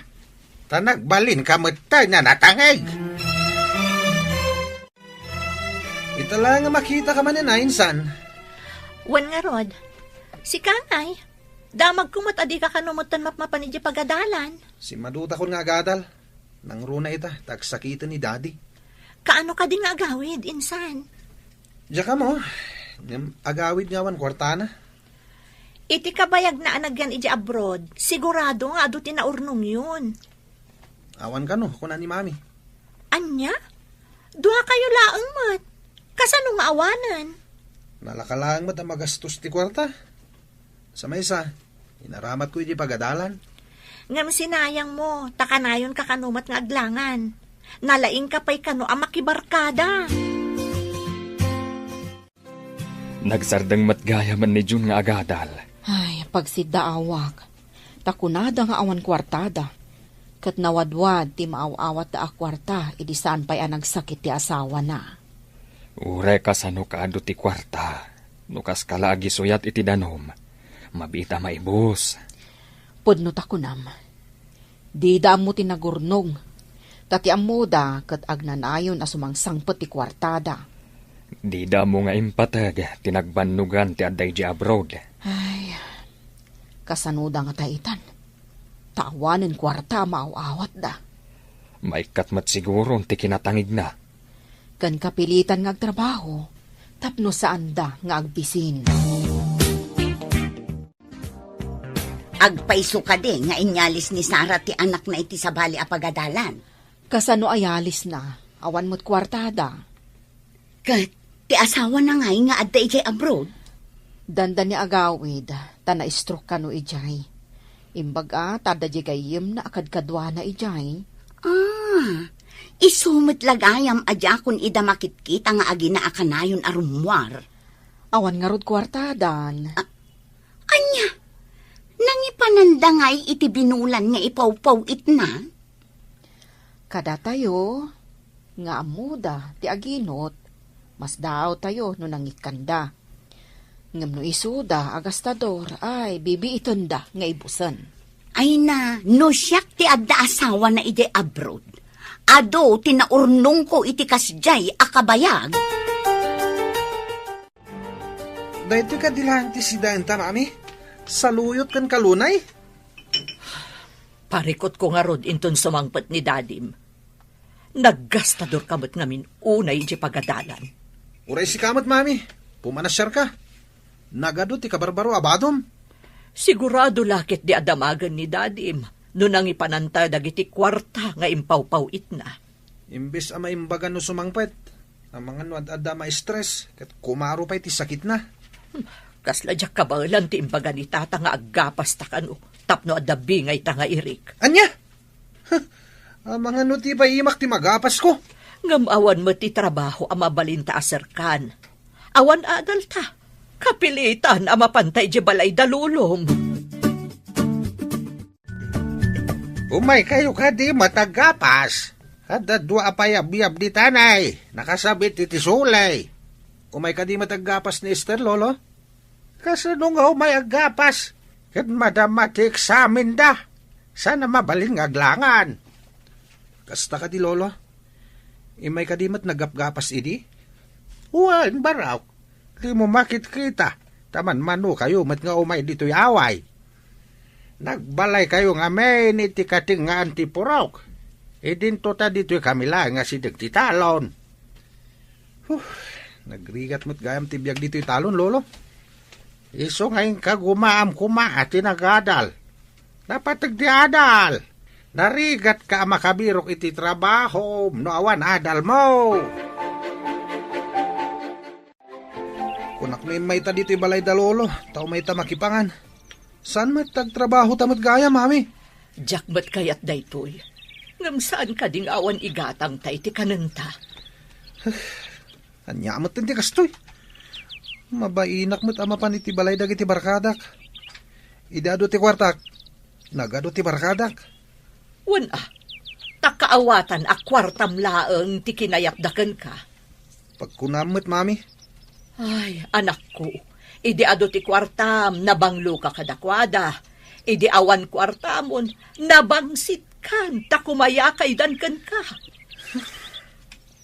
Ta nagbalinka met tay a natangig. Ita la nga makitaka manen a, insan. Wen ngarud, sika ngay, damagko met a dika kano metten mapmapan idiay pagadalan. Simmadutakon nga agadal. Nangruna ita, ta agsakiten ni Daddy. Kaano kadi nga agawid, insan? Diak ammo, ngem agawid nga awan kuartana. Iti kabayagna a nagyan idiay abroad, sigurado nga adu ti naurnongyon. Awan kano, kuna ni Mami. Ania? Duakayo laeng met. Kasano nga awanen? Nalaka laeng met a magastos ti kuarta. Sa maysa, inaramatko idiay pagadalan. Ngem sinayangmo, ta kanayonka kano met nga aglangan. Nalaingka pay kano a makibarkada. Nagsardeng met gayamen ni June nga agadal. Ay, pagsiddaawak. Ta kunada nga awan kuartada. Ket nawadwad ti maaw-awatda a kuarta idi saan pay a nagsakit ti asawana. Uray kasano kaadu ti kuarta, no kaska la agisuyat iti danum, mabiit a maibus. Pudno ta kunam, dida ammo ti nagurnong, ta ti ammoda ket agnanayon a sumangsangpet ti kuartada. Dida ammo nga impateg ti nagbannogan ti adda idiay abroad. Ay, kasanoda ngata itan? ta awanen kuarta a maaw-awatda. Maikkat met siguron ti kinatangigna. Ken kapilitan nga agtrabaho tapno saanda nga agbisin. Agpayso kadi nga inyalis ni Sara ti anakna iti sabali a pagadalan? Kasano a yalisna? Awan met kuartada. Ket ti asawana ngay nga adda idiay abroad? Dandani agawid, ta na-stroke kano idiay. Imbag a, ta adda diay gayyemna a kadkaduana idiay. Ah, isu met la gayam a diakon ida makitkita nga agina a kanayon a rummuar. Awan ngarud kuartadan. Ah, ania? Nangipananda ngay iti binulan nga ipawpaw-itna? Kadatayo, nga ammoda ti aginot, masdaawtayo no nangikkanda. Ngem no isuda a gastador, ay, bibiitenda nga ibusen. Ay na, no siak ti adda asawana idiay abroad, adu ti naurnongko iti kasdiay a kabayag. Daytoy kadi laeng ti sidaenta, Mami? Saluyot ken kalunay? Parikutko ngarud inton sumangpet ni Dadim. Naggastadorka met ngamin unay idiay pagadalan. Uray sika met, Mami. Pumanasiarka. Nagadu ti kabarbaro a badom. Sigurado la ketdi a damagen ni Dadim no nangipananta dagiti kuarta nga impawpaw-itna. Imbes a maimbagan no sumangpet, amangan no ad-adda ma-stress, ket kumaro pay ti sakitna. Kasla diak kabaelan ti imbaga ni Tata nga aggapasta kano tapno adda bingayta nga irik. Ania? Huh, amangan no ti paimak ti magapasko. Ngem awan met ti trabaho a mabalinta a serkan. Awan adalta. Kapilitan a mapanta idiay balay da Lolom. Umay kayo kadi met aggapas. Adda dua a payabyab ditan ay, nakasabit iti sulay. Umay kadi met aggapas ni Ester, Lolo? Kasano nga umay aggapas? Ket madama ti eksamenda. Saan a mabalin nga aglangan? Kasta kadi, Lolo? Imay kadi met naggapgapas idi? Wen, barok. Dimo makitkita, ta manmano kayo met nga umay ditoy away. Nagbalay kayo ngamin iti katengngaan ti purok. Idinto ta ditoy kami laeng nga sideg ti talon. Huh, nagrigat met gayam ti biag ditoy talon, Lolo. Isu nga inka gumaam koma a ti nagadal. Napateg ti adal. Narigatka a makabirok iti trabaho no awan adalmo. Kunak no immayta ditoy balay da Lolo, ta umayta makipangan. Saan met ti agtrabaho ta met gayam, Mami? Diak met kayat daytoy. Ngem saan kadi nga awan igatangta iti kanenta? Ania met ti kastoy? Mabainak met a mapan iti balay dagiti barkadak. Idi adu ti kuartak, nagadu ti barkadak. Wen a, ta kaawatan a kuartam laeng ti kinayatda kenka. Pagkunam met, Mami. Ay, anakko, idi adu ti kuartam, nabangloka kadakuada. Idi awan kuartamon, nabangsitkan ta kumayakaydan kenka.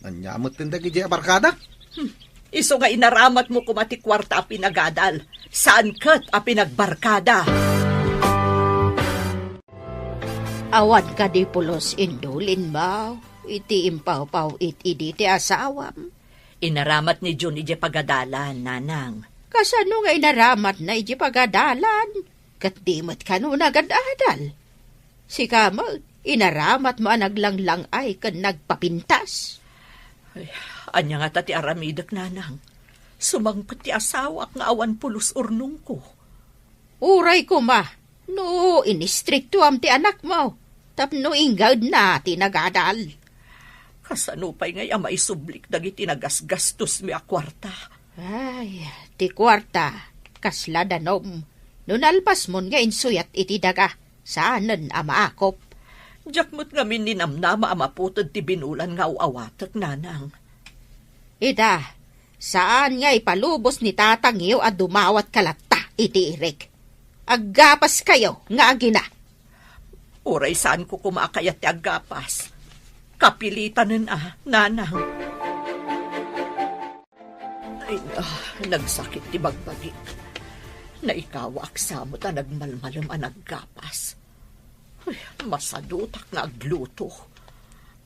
Ania met ti dagiti a barkada? Hmm. Isu nga inaramatmo koma ti kuarta a pinagadal, saan ket a pinagbarkada. Awan kadi pulos indulinmo iti impawpaw-it idi ti asawam? Inaramat ni Jun idiay pagadalan, nanang. Kasano nga inaramatna idiay pagadalan? Ket di met kano nagad-adal? Sika met, inaramatmo a naglanglang-ay ken nagpapintas. Ay, ania ngata ti aramidek, nanang? Sumangpet ti asawak nga awan pulos urnongko. Uray koma, no inistriktuam ti anakmo, tapno inggedna ti nagadal. Kasano pay ngay a maisublik dagiti nagasgastosmi a kuarta? Ay, ti kuarta, kasla danom. No nalpasmon nga insuyat iti daga, saanen a maakop. Diak met ngamin ninamnama a maputed ti binulan nga aw-awatek, nanang. Ita, saan nga ipalubos ni tatangyo a dumawatka latta iti irik. Aggapaskayo nga agina. Uray saanko koma a kayat ti aggapas. Kapilitanen a, nanang. Ay, ah, nagsakit ti bagbagik. Naikawaak sa met a nagmalmalem a naggapas. Ay, masadutak nga agluto.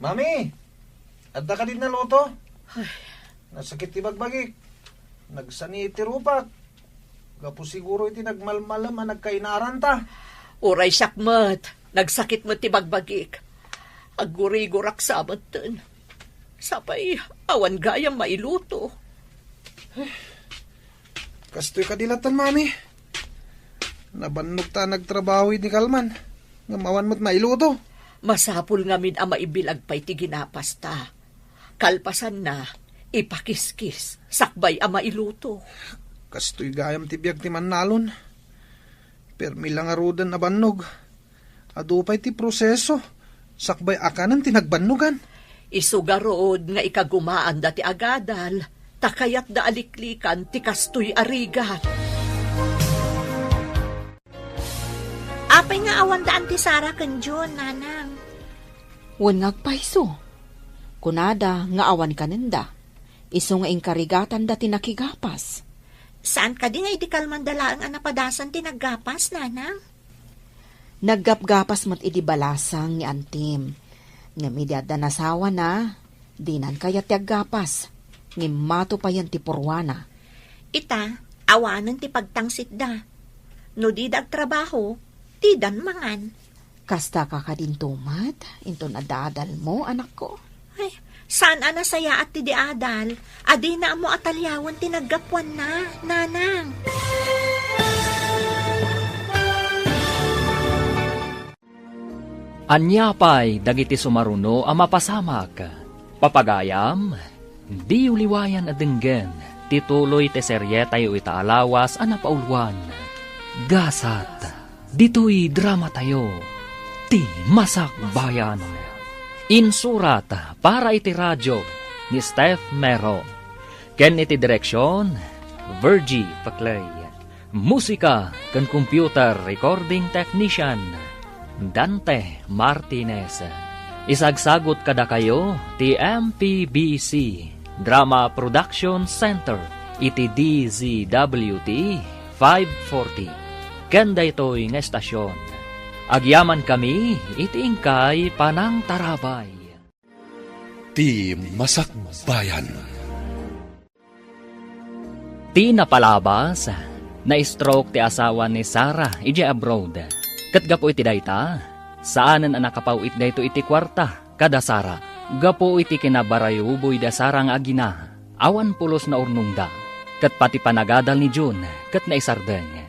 Mami, adda kadi naluto? Ay. Nasakit ti bagbagik. Nagsani ti rupak. Gapu siguro iti nagmalmalem a nagkainaranta. Uray siak met, nagsakit met ti bagbagik. Aggurigurak sa metten. Sapay, awan gayam mailuto. Kastoy kadi latta, Mami. Nabannog ta nagtrabaho idi kalman. Ngem awan met mailuto. Masapul ngamin a maibilag pay ti ginapasta. Kalpasanna, ipakiskis, sakbay a mailuto. Kastoy gayam ti biag ti mannalon. Permi la ngaruden a bannog. Adu pay ti proseso, sakbay a kanen ti nagbannogan. Isu garud nga ikagumaanda ti agadal, ta kayatda a liklikan ti kastoy a rigat. Apay nga awan daan ti Sara ken Jun, Nanang? Wen nga agpayso. Kunada nga awan kanenda. Isu nga inkarigatanda ti nakigapas. Saan kadi nga idi kalmanda laeng a napadasan ti naggapas, Nanang? Naggapgapas met idi balasang ni Antim. Ngem idi adda nasawana, dinan kayat ti aggapas. Ngem mato payen ti purwana. Ita, awanen ti pagtangsitda. No dida agtrabaho, didan mangan. Kasta ka kadinto met, inton adda adalmo, anakko? Ay, saan a nasayaat ti di adal, a dina ammo a taliawen ti naggapuanna, Nanang. Ania pay dagiti sumaruno a mapasamak? Papagayam, diyo liwayan a denggen ti tuloy ti serietayo ita a lawas a napauluan, Gasat. Ditoy dramatayo, Ti Masakbayan. Insurat para iti radio ni Steph Mero, ken iti direksion, Virgie Paclay. Musika ken computer recording technician, Dante Martinez. Isagsagut kadakayo ti M P B C Drama Production Center iti D Z W T five forty. Ken daytoy nga estasion, agyamankami iti inkay panangtarabay. Ti Masakbayan. Ti napalabas, na-stroke ti asawa ni Sarah idiay abroad. Ket gapu iti dayta, saanen a nakapaw-it daytoy iti kuarta kada Sarah. Gapu iti kinabarayuboy da Sarah nga agina, awan pulos naurnongda, ket pati panagadal ni June ket naisardeng.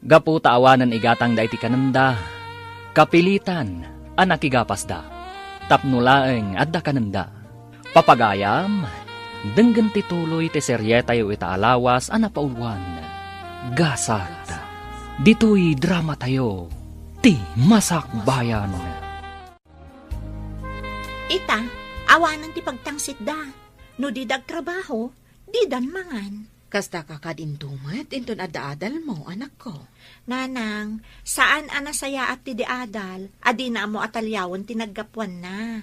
Gapu ta awanen igatangda iti kanenda, kapilitan a nakigapasda. Tapno laeng adda kanenda. Papagayam, denggen ti tuloy ti serietayo ita a lawas a napauluan, Gasat. Ditoy dramatayo, Ti Masakbayan. Ita, awanen ti pagtangsitda. No dida agtrabaho, didan mangan. Kasta ka kadinto met inton adda adalmo, anakko? Nanang, saan a nasayaat ti di adal, a dina ammo a taliawen ti naggapuanna.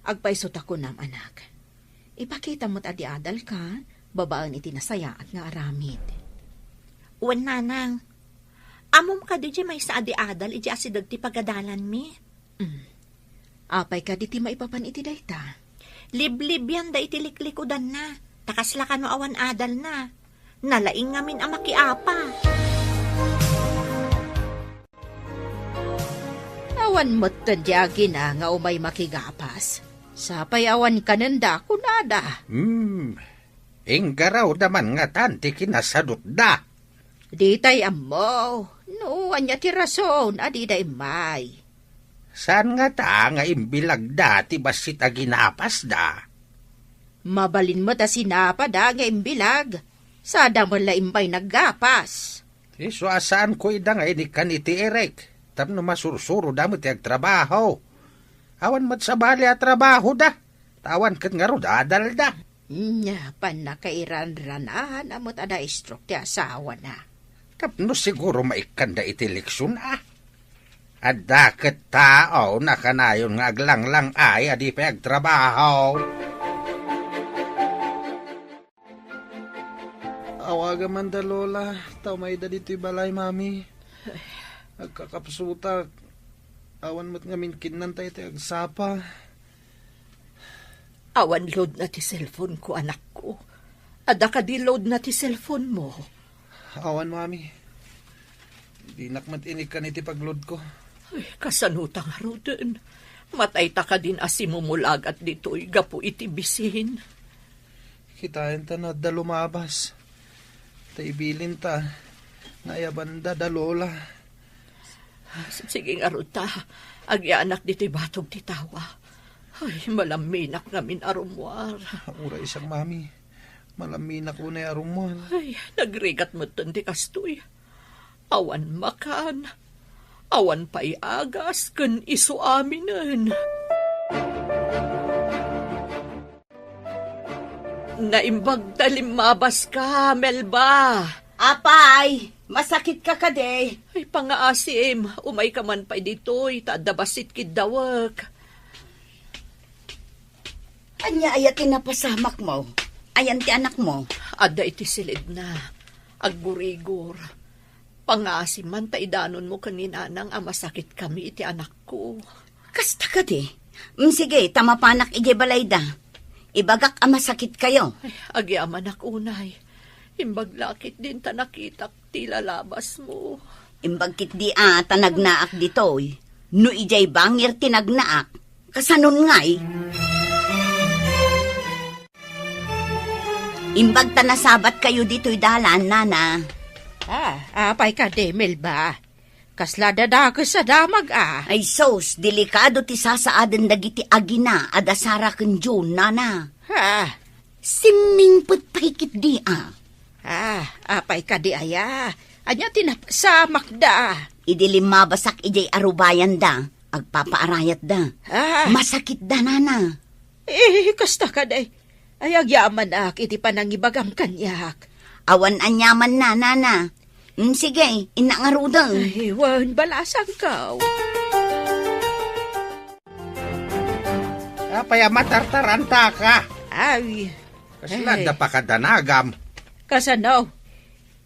Agpayso ta kunam, anak. Ipakita met a di adalka, babaen iti nasayaat nga aramid. Wen, Nanang. Ammom kadi diay maysa a di adal idiay asideg ti pagadalanmi? Mm. Apay kadi ti maipapan iti dayta? Liblibianda iti liklikudanna, ta kasla kano awan adalna. Nalaing ngamin a makiapa. Awan metten ti agina nga umay makigapas. Sapay awan kanenda, kunada. Hmm, inggarawda man ngatan ti kinasadutda. Ditay ammo, no ania ti rason a dida immay. Saan ngata nga imbilagda ti bassit a ginapasda? Mabalin met a sinapada nga imbilag, sada met la immay naggapas. Isu a saanko ida nga inikkan iti irek, tapno masursuroda met ti agtrabaho. Awan met sabali a trabahoda, ta awan ket ngarud adalda. Nya, pannakairanranahan a met a na-stroke ti asawana. Tapno siguro maikkanda iti leksion, a. Adda ket tao nakanayon nga aglanglang-ay a di pay agtrabaho. Awagam man da Lola, ta umayda ditoy balay, Mami. Agkakapsutak. Awan met ngamin kinnanta iti agsapa. Awan load na ti cellphone ko, anakko. Adda kadi load na ti cellphone mo? Awan, Mami. Dinak met inikkan iti pagload ko. Ay, kasano ta ngaruden? Matay ta kadin a simumulagat ditoy gapu iti bisin. Kitaen ta na adda lumabas. Ta ibilinta nga ayabanda da Lola. Sige ngarud ta, agyanak ditoy batog ti tawa. Ay, malaminak ngamin a rummuar. Uray siak, Mami. Malaminak unay a rummuar. Ay, nagrigat metten ti kastoy. Awan makan, awan pay agas ken isu aminen. Naimbag ta limmabaska, Melba. Apay, masakitka kadi? Ay, pangaasim, umayka man pay ditoy, ta adda bassit kiddawek. Ania aya ti napasamakmo? Ayan ti anakmo? Adda iti silidna. Aggurigor. Pangaasim man ta idanonmo ken ni Nanang a masakitkami iti anakko. Kasta kadi? Mm, sige, ta mapanak idiay balayda. Ibagak a masakitkayo. Ay, agyamanak unay. Imbag la ketdin ta nakitak ti lalabasmo. Imbag ketdi a ta nagnaak ditoy. No idiay bangir ti nagnaak, kasanon ngay? Imbag ta nasabatkayo ditoy dalan, Nana. Ah, apay kadi, Melba? Kasla dadakes a damag, a. Ay sus, delikado ti sasaaden dagiti agina a da Sara ken Jun, Nana. Ha? Simmingpet pay ketdi, a. Ah, apay kadi aya? Ania ti napasamakda? Idi limmabasak idiay arubayanda, agpapaarayatda. Ah. Masakitda, Nana. Eh, kasta kadi. Ay, agyamanak iti panangibagam kaniak. Awan aniaman na, Nana. Mm, sige, innak ngaruden. Ay, wen, balasangko. Apay a matartarantaka? Ay. Kasla, eh, adda pakadanagam? Kasano?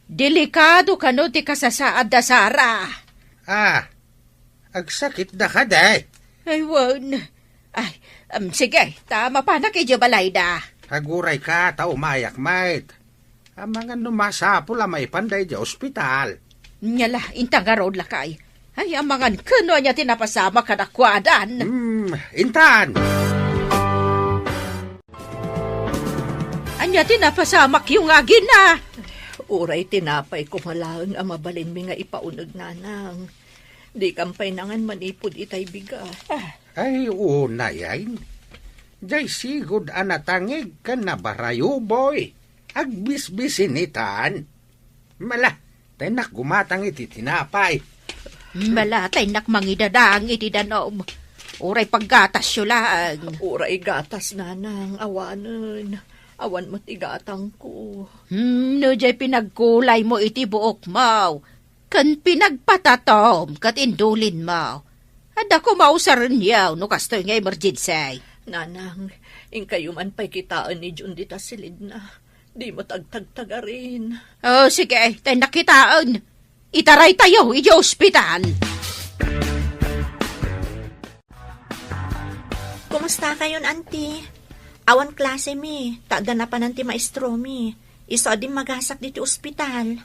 Delikado kano ti kasasaad da Sara? Ah, agsakitda kadi? Ay, wen. Ay, em, sige, ta mapanak idiay balayda. Agurayka, ta umayak met. Amangan no masapul a maipanda idiay ospital. Nia la, inta ngarud lakay. Ay, amangan ken no ania ti napasamak kadakuadan. Hmm, intan. Ania ti napasamakyo nga agina? Uray tinapay koma laeng a mabalinmi nga ipauneg, Nanang. Dikam pay nangan manipud itay bigas. Ah. Ay, unay ay. Jay sigud a natangig ken nabarayuboy. Agbisbisinitan. Mala, ta innak gumatang iti tinapay. Mala, ta innak mangidadang iti danum. Uray paggatasyo laeng. Uray gatas, Nanang, awanen. Awan met igatangko. Hmm, no jay pinagkulaymo iti buokmo ken pinagpatatom ket indulinmo, adda koma usarenyo no kastoy nga emergency. Nanang, inkayo man pay kitaen ni Jun dita silidna. Di met agtagtagarin. O, sige, ta innak kitaen. Itaraytayo idiay ospital. Kumustakayon, Auntie? Awan klasemi, ta adda napanan ti maestromi. Isu a dimmagasak ditoy ospital.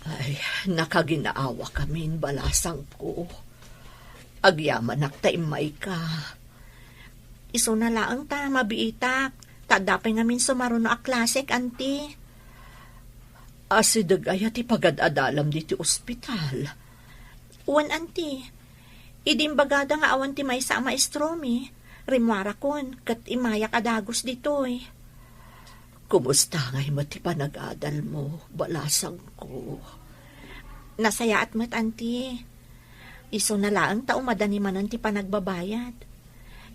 Ay, nakaginnaawakamin, balasangko. Agyamanak ta immayka. Isuna laeng ta mabiitak, ta adda pay ngamin sumaruno a klasek, Auntie. Asideg aya ti pagad-adalam ditoy ospital? Wen, Auntie. Idi imbagada nga awan ti maysa a maestromi, rimmuarakon ket immayak a dagus ditoy. Kumusta ngay met ti panagadalmo, balasangko? Nasayaat met, Auntie. Isuna laeng ta umadani manen ti panagbabayad.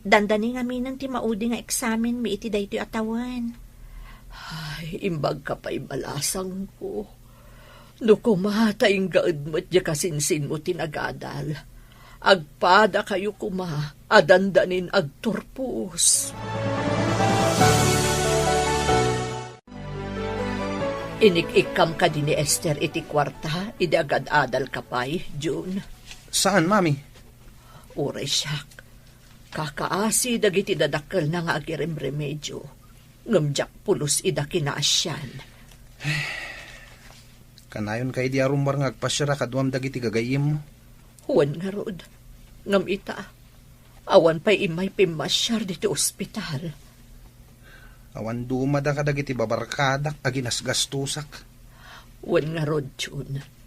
Dandani ngaminen ti maudi nga eksamenmi iti daytoy a tawen. Ay, imbagka pay, balasangko. No koma ta inggaed met diay kasinsinmo ti nagadal, agpadakayo koma a dandanin agturpos. Inik-ikkam kadi ni Esther iti kuarta idi agad-adalka pay, Jun? Saan, Mami? Uray siak, kakaasi dagiti dadakkelna nga agiremremedio, ngem diak pulos ida kinaasian. Kanayon kadi a rummuar nga agpasiar a kaduam dagiti gagayyemmo? Wen ngarud, ngem ita, awan pay immay pimmasiar ditoy ospital. Awan dumada kadagiti babarkadak a ginasgastosak. Wen ngarud, Jun.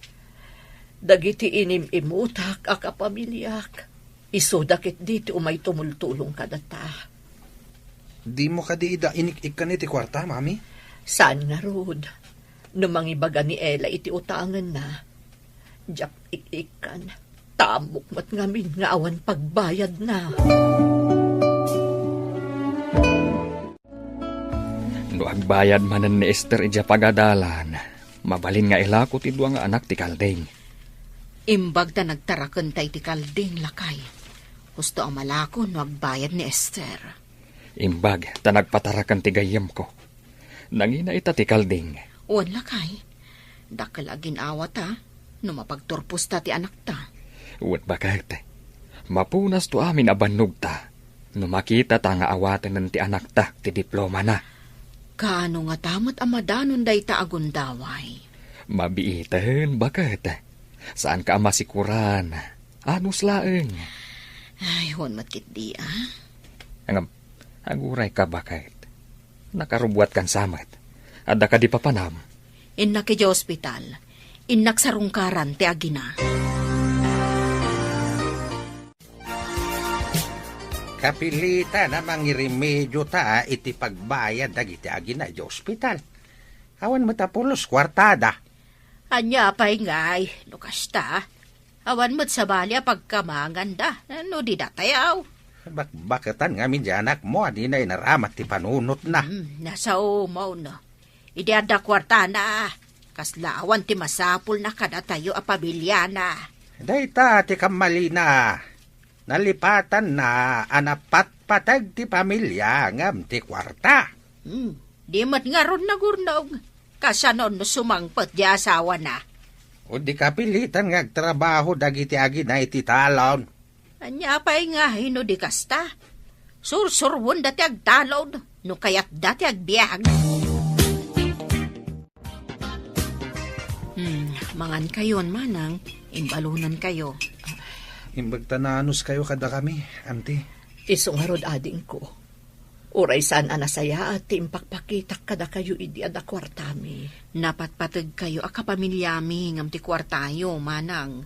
Dagiti inim-imutak a kapamiliak, isuda ketdi ti umay tumultulong kadata. Dimo kadi ida inik-ikkan iti kuarta, Mami? Saan ngarud. No mangibaga ni Ella iti utangenna, diak ik-ikkan. Ta ammok met ngamin nga awan pagbayadna. No agbayad manen ni Esther idiay pagadalan, mabalin nga ilako ti dua nga anak ti kalding. Imbag ta nagtarakenta iti kalding, lakay. Husto a malako no agbayad ni Esther. Imbag ta nagpataraken ti gayyemko. Nangina ita ti kalding. Wen, lakay. Dakkel a gin-awata no mapagturposta ti anakta. Wen, baket. Mapunasto amin a bannogta no makitata nga awatenen ti anakta ti diplomana. Kaano ngata met a madanon dayta a gundaway? Mabiiten, baket. Saanka a masikuran. Anus laeng. Ay, wen met ketdi, a? Ngem, agurayka, baket. Nakarubuatkan sa met. Adda kadi papanam? Innak idiay ospital. Innak sarungkaran ti agina. Kapilitan a mangiremediota iti pagbayad dagiti agina idiay ospital. Awan met a pulos kuartada. Ania pay ngay, no kasta? Awan met sabali a pagkamanganda, no di datayaw. Bakbaketan ngamin ti anakmo a dina inaramat ti panunotna. Hmm, nasaomon. Idi adda kuartana, kasla awan ti masapulna kadatayo a pamiliana. Dayta ti kammalina. Nalipatanna a napatpateg ti pamilia ngem ti kuarta. Hmm, di met ngarud nagurnong. Kasano no sumangpet di asawana? O di kapilitan nga agtrabaho dagiti agina iti talon? Ania pay nga no di kasta? Sursuroenda ti agtalon no kayatda ti agbiag. Hmm, mangankayon, manang, imbalonankayo. Imbag ta naanuskayo kadakami, Auntie. Isu ngarud, adingko. Uray saan a nasayaat ti impakpakitak kadakayo idi adda kuartami. Napatpategkayo a kapamiliami ngem ti kuartayo, manang.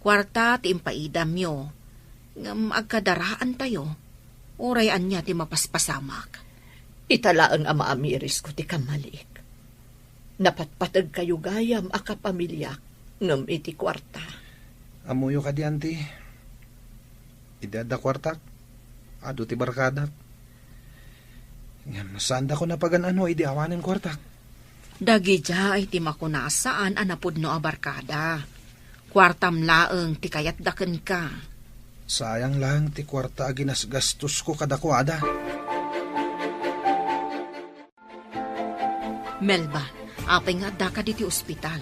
Kuarta ti impaidamyo, ngem agkadaraantayo. Uray ania ti mapaspasamak. Ita laeng a maamirisko ti kammaliik. Napatpategkayo gayam a kapamiliak ngem iti kuarta. Ammoyo kadi, Auntie? Idi adda kuartak, adu ti barkadak. Ngem saandakon a pagan-ano idi awanen kuartak. Dagidiay ti makuna a saan a napudno a barkada. Kuartam laeng ti kayatda kenka. Sayang laeng ti kuarta a ginasgastosko kadakuada. Melba, apay nga addaka ditoy ospital?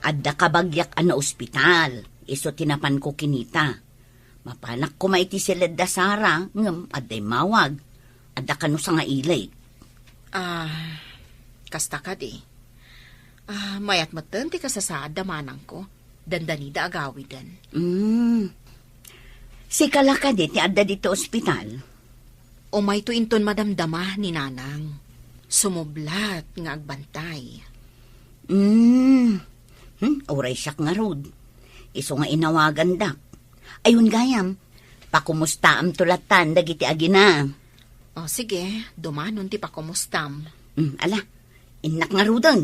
Adda kabagiak a naospital. Isu ti napanko kinita. Mapanak koma iti siled da Sara, ngem adda immawag. Adda kano sangailik. Ah, kasta kadi. Ah, mayat metten ti kasasaad da manangko. Dandanida agawiden. Mm. Sika la kadi ti adda ditoy ospital? Umayto inton madamdama ni Nanang. Sumublat nga agbantay. Mm. Hmm, uray siak ngarud. Isu nga inawagandak. Ayon gayam, pakumustaamto lattan dagiti agina. O, sige, dumanon ti pakumustam. Mm, ala, innak ngaruden.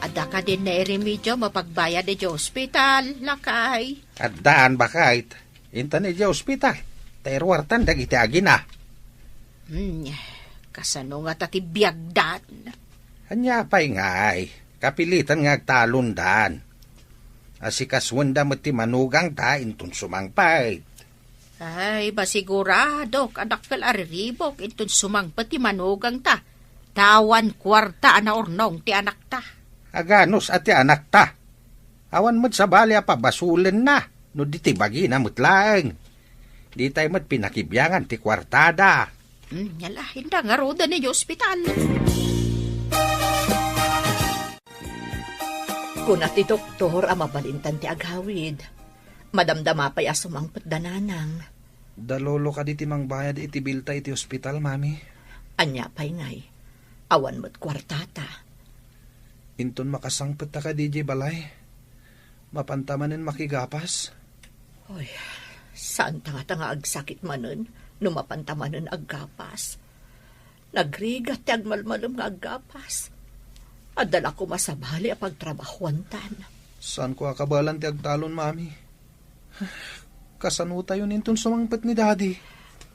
Adda kadin nairemedio mapagbayad idiay ospital, lakay? Addaan, baket. Intan idiay ospital. Ta iruartan dagiti agina. Hmm, kasano ngata ti biagdan? Ania pay ngay, kapilitan nga agtalondan. Asikasuenda met ti manugangta inton sumangpet. Ay, masiguradok a dakkel a riribuk inton sumangpet ti manugangta. Ta awan kuarta a naurnong ti anakta. Aganus a ti anakta. Awan met sabali a pabasolenna, no di ti bagina met laeng. Ditay met pinakibiangan ti kuartada. Hmm, yala, inda ngaruden idiay ospital. Kuna ti doktor a mabalintan ti agawid. Madamdama pay a sumangpet da Nanang. Da Lolo kadi ti mangbayad iti bilta iti ospital, Mami? Ania pay ngay? Awan met kuartata. Inton makasangpet ta kadi idiay balay, mapanta manen makigapas? Oy, saanta ngata nga agsakit manen no mapanta manen aggapas. Nagrigat ti agmalmalem nga aggapas. Adda la koma sabali a pagtrabahuantan. Saanko a kabaelan ti agtalon, Mami. Kasanotayon inton sumangpet ni Daddy?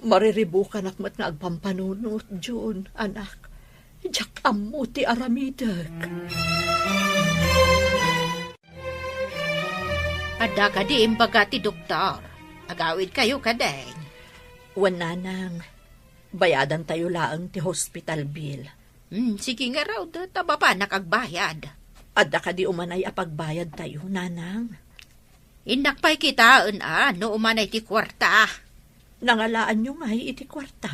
Mariribukanak met nga agpampanunot, Jun, anak. Diak ammo ti aramidek. Adda kadi imbaga ti doktor? Agawidkayo kadi? Wen, Nanang. Bayadantayo laeng ti hospital bill. Hmm, sige ngarud, ta mapanak agbayad. Adda kadi umanay a pagbayadtayo, Nanang? Innak pay kitaen a no umanay ti kuarta. Nangalaanyo ngay iti kuarta?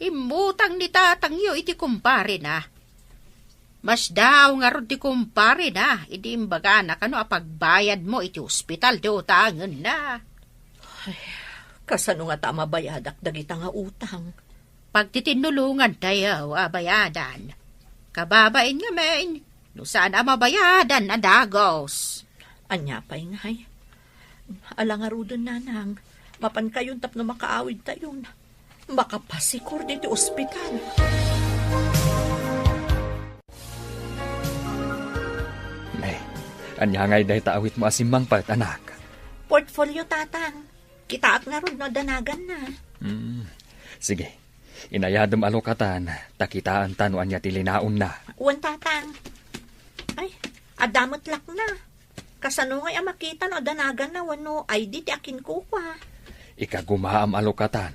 Immutang ni tatangyo iti kumparena. Masdaaw ngarud ti kumparena idi imbagana kano a pagbayadmo iti ospital ti utangenna. Ay, kasano ngata a mabayadak dagita nga utang? Pagtitinnulongantayo a bayadan. Kababain ngamin, no saan a mabayadan a dagus. Ania pay ngay? Ala ngaruden, Nanang, mapankayon tapno makaawidtayon. Makapasikor ditoy ospital. Nay, ania ngay dayta awitmo a simmangpet, anak? Portfolio, Tatang. Kitaak ngarud no adda naganna. Hmm. Sige. Inayadem a lukatan, ta kitaenta no ania ti linaonna. Wen, Tatang. Ay, adda met lakna. Kasano ngay a makita no adda naganna wenno I D ti akinkukua? Ikagumaam a lukatan,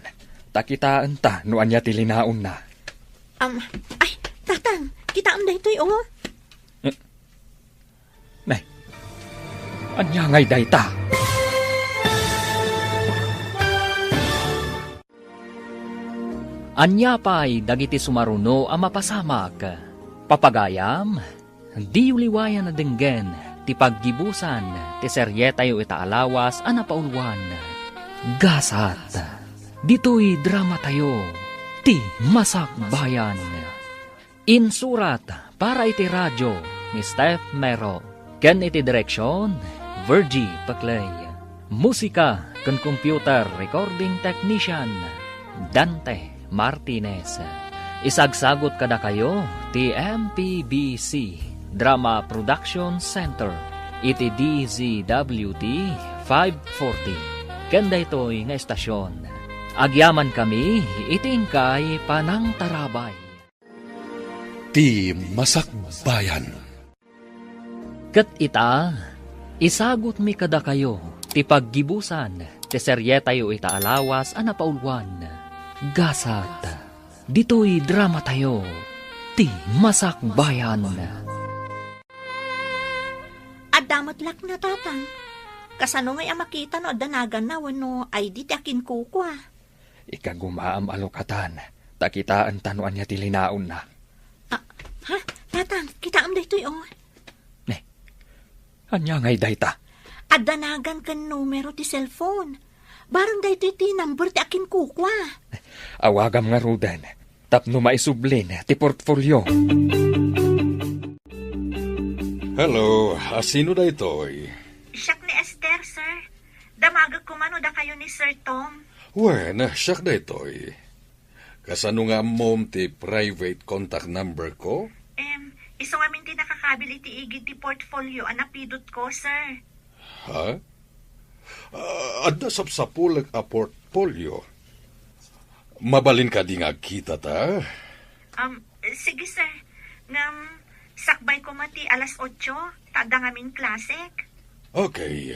ta kitaenta no ania ti linaonna. Am, ay, Tatang, kitaem daytoy, oh. Eh, nay, ania ngay dayta? Ania pay dagiti sumaruno a mapasamak? Papagayam, diyo liwayan a denggen ti paggibusan ti serietayo ita a lawas a napauluan, Gasat. Ditoy dramatayo, ti Masakbayan. Insurat para iti radio ni Steph Mero, ken iti direksion, Virgie Paclay. Musika ken computer recording technician, Dante Martinez. Isagsagot kadakayo ti M P B C Drama Production Center iti D Z W T five forty. Ken daytoy nga estasyon, agyamankami iti inkay panangtarabay. Ti Masakbayan. Ket ita, isagutmi kadakayo ti paggibusan ti serietayo ita a lawas a napauluan, Gasat. Ditoy dramatayo, ti Masakbayan. Adda met lakna, Tatang. Kasano ngay a makita no adda naganna wenno I D ti akinkukua? Ikagumaam a lukatan, ta kitaenta no ania ti linaonna. Ah, ha? Tatang, kitaem daytoy, oh. Ne, ania ngay dayta? Adda nagan ken numero ti cellphone. Bareng daytoy ti number ti akinkukua. Awagam ngaruden, tapno maisublin ti portfolio. Hello, a sino daytoy? Siak ni Esther, sir. Damagek koma no dakayo ni Sir Tom. Wen, siak daytoy. Kasano nga ammom ti private contact number ko? Em, isu ngamin ti nakakabil iti igid ti portfolio a napidutko, sir. Ha? Ah, adda sapsapulek a portfolio. Mabalin kadi nga agkitata? Um, sige, sir. Ngem, sakbay koma ti alas otso, ta adda ngamin klasek. Okay.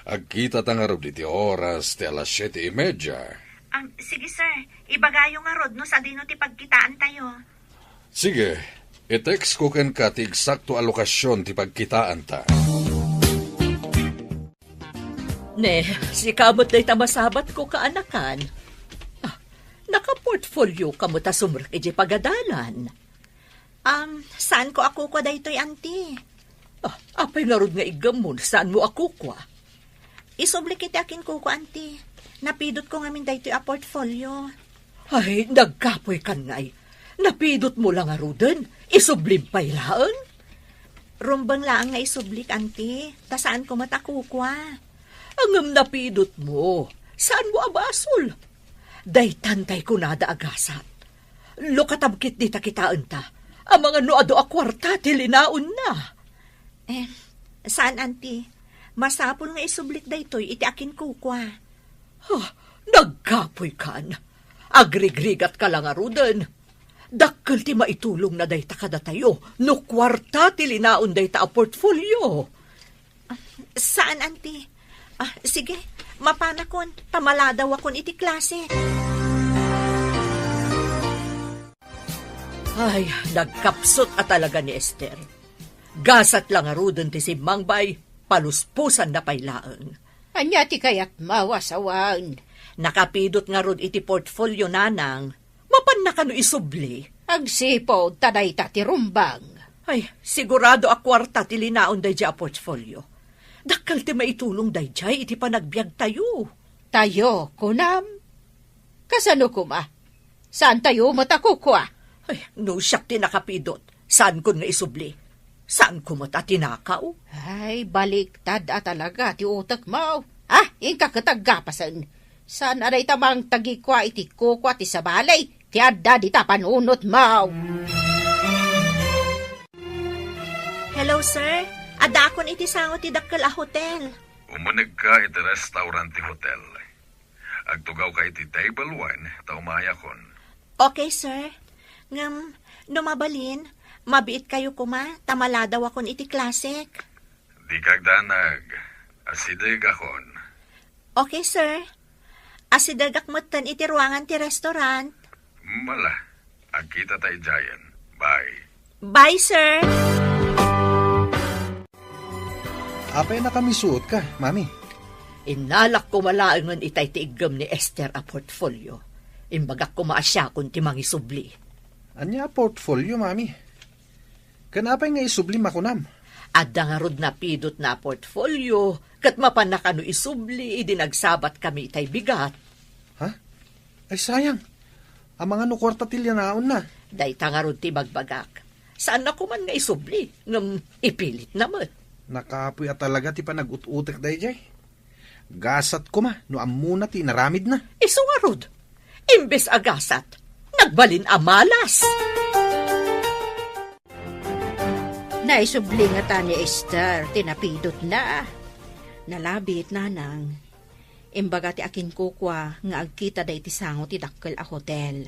Agkitata ngarud iti oras ti alas siete y media. Um, sige, sir. Ibagayo ngarud no sadino ti pagkitaantayo. Sige, i-text ko kenka ti eksakto a lokasyon ti pagkitaanta. Ne, sika met dayta masabatko, kaanakan. Ah, naka-portfolio ka met a sumrek idiay pagadalan. Um, saanko a kukua daytoy, Auntie. Ah, apay ngarud nga iggammon, saanmo a kukua? Isublik iti akinkukua, Auntie. Napidotko ngamin daytoy a portfolio. Ay, nagkapuykan ngay. Napidotmo la ngaruden, isublim pay laeng? Rumbeng laeng nga isublik, Auntie, ta saanko met a kukua. Ngem napidotmo, saanmo a basol? Daytan tay kunada a gasat. Lukatab ketdi ta kitaenta, amangan no adu a kuarta ti linaonna. Eh, saan, Auntie? Masapul nga isublik daytoy iti akinkukua. Ah, nagkapuykan. Agrigrigatka la ngaruden. Dakkel ti maitulongna dayta kadatayo no kuarta ti linaon dayta a portfolio. Saan, Auntie. Ah, sige, mapanakon, ta maladawakon iti klase. Ay, nagkapsut a talaga ni Esther. Gasat la ngaruden ti simmangbay, paluspusanna pay laeng. Ania ti kayatmo a sawen? Nakapidot ngarud iti portfolio, nanang. Mapanna kano isubli? Agsipud ta dayta ti rumbeng. Ay, sigurado a kuarta ti linaon daydiay a portfolio. Dakkel ti maitulong daydiay iti panagbiagtayo. Tayo, kunam? Kasano koma? Saantayo met a kukua? Ay, no siak ti nakapidot, saankon nga isubli. Saanko met a tinakaw. Ay, baliktad a talaga ti utekmo. Ah, inka ket aggapasen. Saan a dayta mangtagikua iti kukua ti sabali ti adda dita panunotmo. Hello, sir. Addaakon iti sango ti dakkel a hotel. Umunegka iti restaurant ti hotel. Agtugawka iti table one, ta umayakon. Okay, sir. Ngem, no mabalin, mabiitkayo koma, ta maladawakon iti klasek. Dika agdanag. Asidegakon. Okay, sir. Asidegak metten iti ruangan ti restaurant. Mala, agkitata idiayen. Bye. Bye, sir. Apay nakamisuotka, Mami? Innalak koma laengen itay ti iggem ni Esther a portfolio. Imbagak koma a siakon ti mangisubli. Ania a portfolio, Mami? Ken apay nga isublim a kunam? Adda ngarud napidotna a portfolio, ket mapanna kano isubli idi nagsabatkami itay bigat. Ha? Ay, sayang. Amangan no kuarta ti linaonna. Dayta ngarud ti ibagbagak. Saanna koman nga isubli, ngem ipilitna met. Nakapuy a talaga ti panag-ut-utek daydiay. Gasat koma no ammona ti inaramidna. Isu ngarud, imbes a gasat, nagbalin a malas. Naisubli ngata ni Esther ti napidotna. Nalabit, nanang. Imbaga ti akinkukua nga agkitada iti sango ti dakkel a hotel.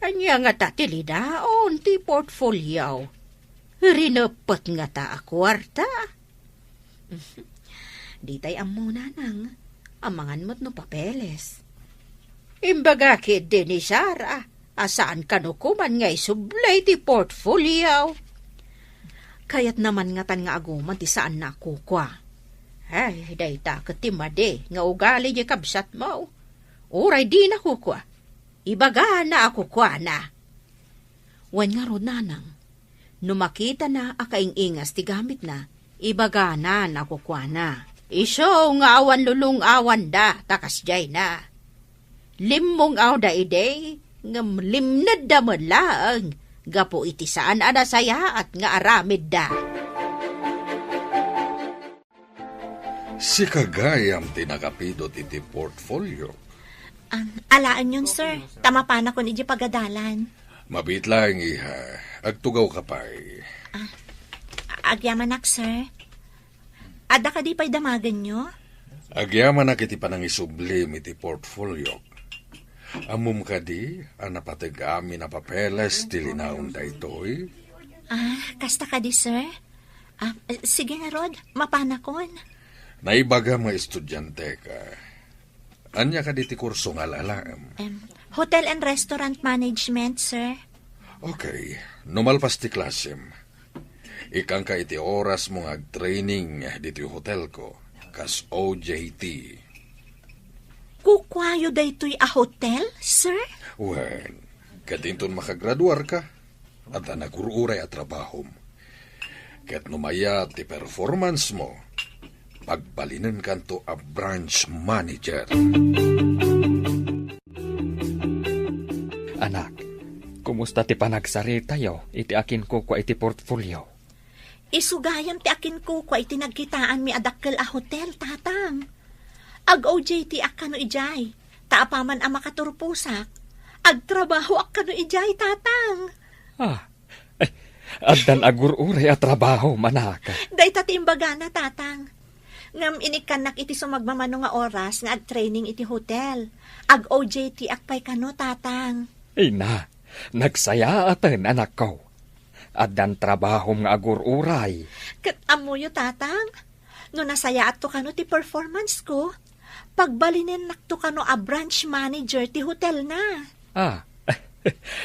Ania ngata ti linaon ti portfolio? Rineppet ngata a kuarta? Ditay ammo, nanang. Amangan met no papeles. Imbaga ketdi ni Sarah a saan kano koman nga isubli ti portfolio. Kayatna man ngatan nga aguman ti saanna a kukua. Ay, dayta ket ti madi nga ugali ni kabsatmo. Uray dina kukua, ibagana a kukuana. Wen ngarud, nanang, no makitana a kaing-ingas ti gamitna, ibagana a kukuana. Isu nga awan lulung-awanda ta kasdiayna. Limmong-awda idi, ngem limnedda met laeng gapu iti saan a nasayaat nga aramidda. Sika gayam ti nakapidot iti portfolio. Am, alaenyon, sir, ta mapanakon idiay pagadalan. Mabiit laeng, iha. Agtugawka pay. Ah, agyamanak, sir. Adda kadi pay damagenyo? Agyamanak iti panangisublim iti portfoliok. Ammom kadi a napateg amin a papeles ti linaon daytoy? Ah, kasta kadi, sir? Ah, eh, sige ngarud, mapanakon. Naibagam nga estudianteka. Ania kadi ti kurso nga ala-alaem? Em, Hotel and Restaurant Management, sir. Okay. No malpas ti klasem, ikkanka iti orasmo nga agtraining ditoy hotelko. as O J T. Kukuayo daytoy a hotel, sir? Wen, ket inton makagraduarka, adda nagur-uray a trabahom. Ket no mayat ti performance mo, pagbalinenkanto a branch manager. Anak, kumusta ti panagsaritayo iti akinkukua iti portfolio? Isu gayam ti akinkukua iti nagkitaanmi a dakkel a hotel, Tatang. Ag-O J T ak kano idiay, ta apaman a makaturposak, agtrabahoak kano idiay, Tatang. Ah, eh, addan agur-uray a trabaho, manaka. Dayta ti imbagana, Tatang. Ngem inikkannak iti sumagmamano nga oras nga agtraining iti hotel. Ag-O J T ak pay kano, Tatang. Ina, nagsayaaten, anakko. Addan trabahom nga agur-uray. Ket ammoyo, Tatang, no nasayaatto kano ti performance ko, pagbalinennakto kano a branch manager ti hotel na. Ah,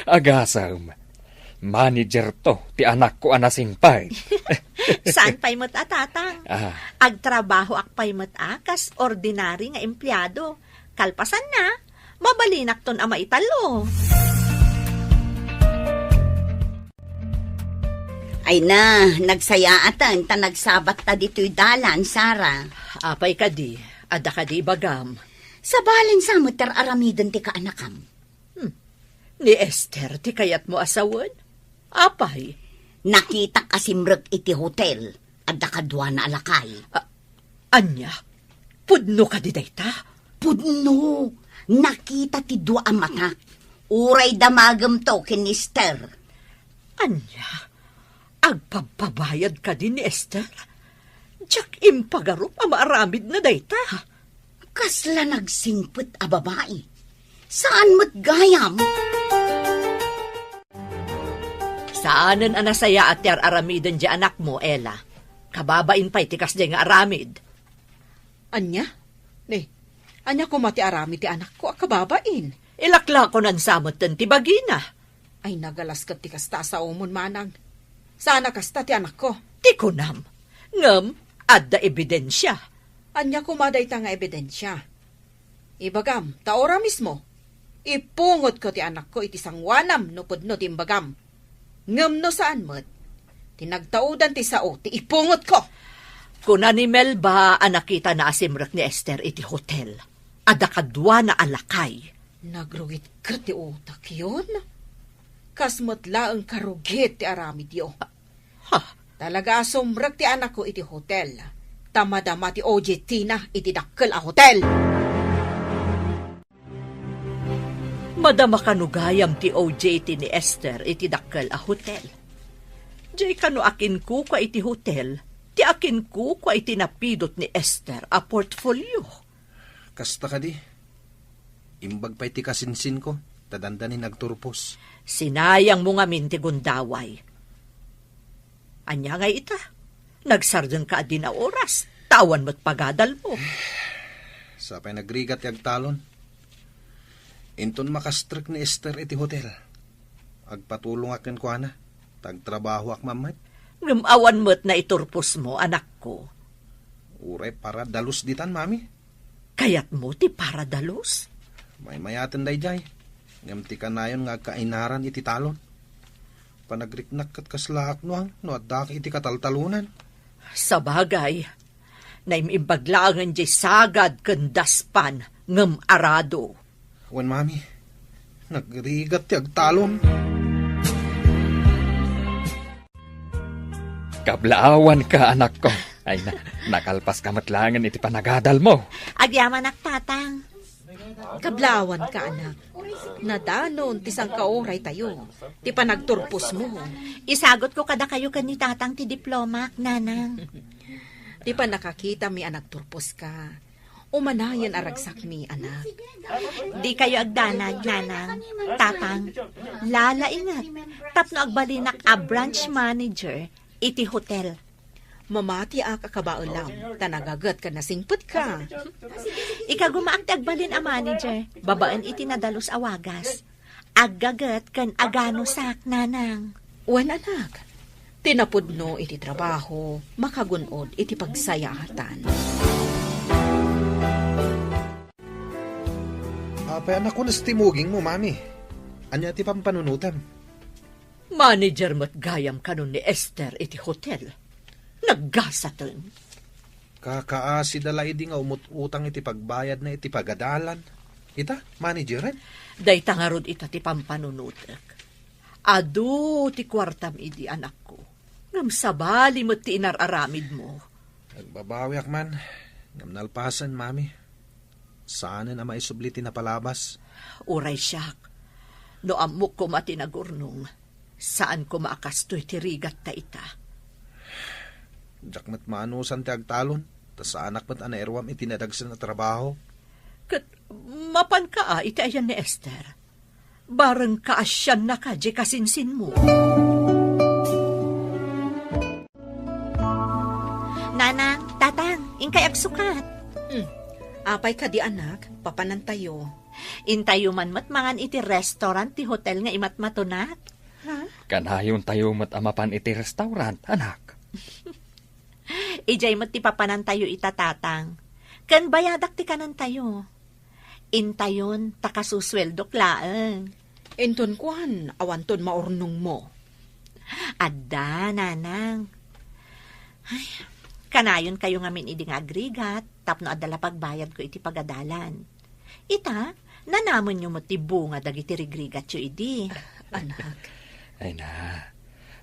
agasem. Manager to ti anakko a nasingpet. Saan pay met a, Tatang? Ah. Agtrabahoak pay met a kas ordinary nga empleado. Kalpasanna, mabalinakton a maitallo. Ay na, nagsayaatan ta nagsabatta ditoy dalan, Sara. Apay kadi? Adda kadi ibagam? Sabalen sa met ti ar-aramiden ti kaanakam. Hmm. Ni Esther ti kayatmo a sawen? Apay? Nakitak a simrek iti hotel. Adda kaduana a lakay. A-, ania? Pudno kadi dayta? Pudno. Nakita ti dua a matak. Uray damagemto ken ni Esther. Ania? Agpabpabayad kadi ni Esther? Diak impagarup a maaramidna dayta. Kasla nagsingpet a babai. Saan met gayam? Saanen a nasayaat ti ar-aramiden ti anakmo, Ella. Kababain pay ti kasdiay nga aramid. Ania? Ni, ania koma ti aramid ti anakko a kababain? Ilaklakonan sa metten ti bagina. Ay, nagalas ket ti kasta a saomon, manang. Saan a kasta ti anakko. Ti kunam. Ngem, adda ebidensia. Ania koma dayta nga ebidensia? Ibagam, ta ura mismo, ipungotko ti anakko iti sangoanam no pudno ti imbagam. Ngem no saan met, ti nagtaudan ti sao ti ipungotko. Kuna ni Melba a nakitana a simrek ni Esther iti hotel. Adda kaduana a lakay. Nagrugit ket ti utakyon? Kas met laeng karugit ti aramidyo. Ha? Talaga a sumrek ti anakko iti hotel. Ta madama ti O J T na iti dakkel a hotel. Madama kano gayam ti O J T ni Esther iti dakkel a hotel. Diay kano akinkukua iti hotel, ti akinkukua iti napidot ni Esther a portfolio. Kasta kadi, imbag pay ti kasinsinko, ta dandanin agturpos. Sinayangmo ngamin ti gundaway. Ania ngay ita? Nagsardengka a dina oras, ta awan met pagadalmo. Sapay nagrigat ti agtalon. Inton makastrek ni Esther iti hotel, agpatulongak kenkuana, ta agtrabahoak man met. Ngem awan met naiturposmo, anakko. Uray para dalus ditan, Mami. Kayatmo ti para dalus? Maymayaten daydiay, ngem ti kanayon nga agkainaran iti talon. Panagriknak ket kaslaak nuang no addaak iti kataltalonan. Sabagay, naim-imbag laengen diay sagad ken daspan ngem arado. Wen, Mami, nagrigat ti agtalon. Kablaawanka, anakko. Ay na, nakalpaska met laengen iti panagadalmo. Agyamanak, Tatang. Kablaawanka, anak. Nadanon ti sangkauray tayo, ti panagturposmo. Isagutko kadakayo ken ni Tatang ti diplomak, Nanang. Ti pannakakitami a nagturposka, umanayen a ragsakmi, anak. Dikayo agdanag, Nanang, Tatang. Lalainget tapno agbalinak a branch manager iti hotel. Mamatiak a kabaelam, ta nagaget ken nasingpetka. Ikagumaak ti agbalin a manager babaen iti nadalus a wagas. Aggaget ken aganusak, Nanang. Wen, anak, ti napudno iti trabaho, makagun-od iti pagsayaatan. Apay a nakunas ti mugingmo, Mami? Ania ti pampanunotem? Manager met gayam kanon ni Esther iti hotel. Naggasaten. Kakaasida la idi nga umut-utang iti pagbayadna iti pagadalan. Ita, manageren? Dayta ngarud ita ti pampanunotek. Adu ti kuartam idi, anakko. Ngem sabali met ti inar-aramidmo. Agbabawiak man, ngem nalpasen, Mami. Saanen a maisubli ti napalabas. Uray siak, no ammok koma ti nagurnong, saan koma a kastoy ti rigat ta ita. Diak met maanusan ti agtalon, ta saanak met a nairuam iti nadagsen a trabaho. Ket mapanka a iti ayan ni Esther? Bareng kaasiannaka diay kasinsinmo. Nanang, Tatang, inkay agsukat. Hmm. Apay kadi, anak, papanantayo? Intayo man met mangan iti restaurant ti hotel nga imatmatonak. Ha? Kanayontayo met a mapan iti restaurant, anak. Idiay met ti papanantayo ita, Tatang. Ken bayadak ti kanentayo. Intayon, ta kasusueldok laeng. Inton kuan, awanton maurnongmo. Adda, Nanang. Ay, kanayonkayo ngamin idi nga agrigat, tapno adda la pagbayadko iti pagadalan. Ita, nanamenyo met ti bunga dagiti rigrigatyo idi. Anak. Ay na,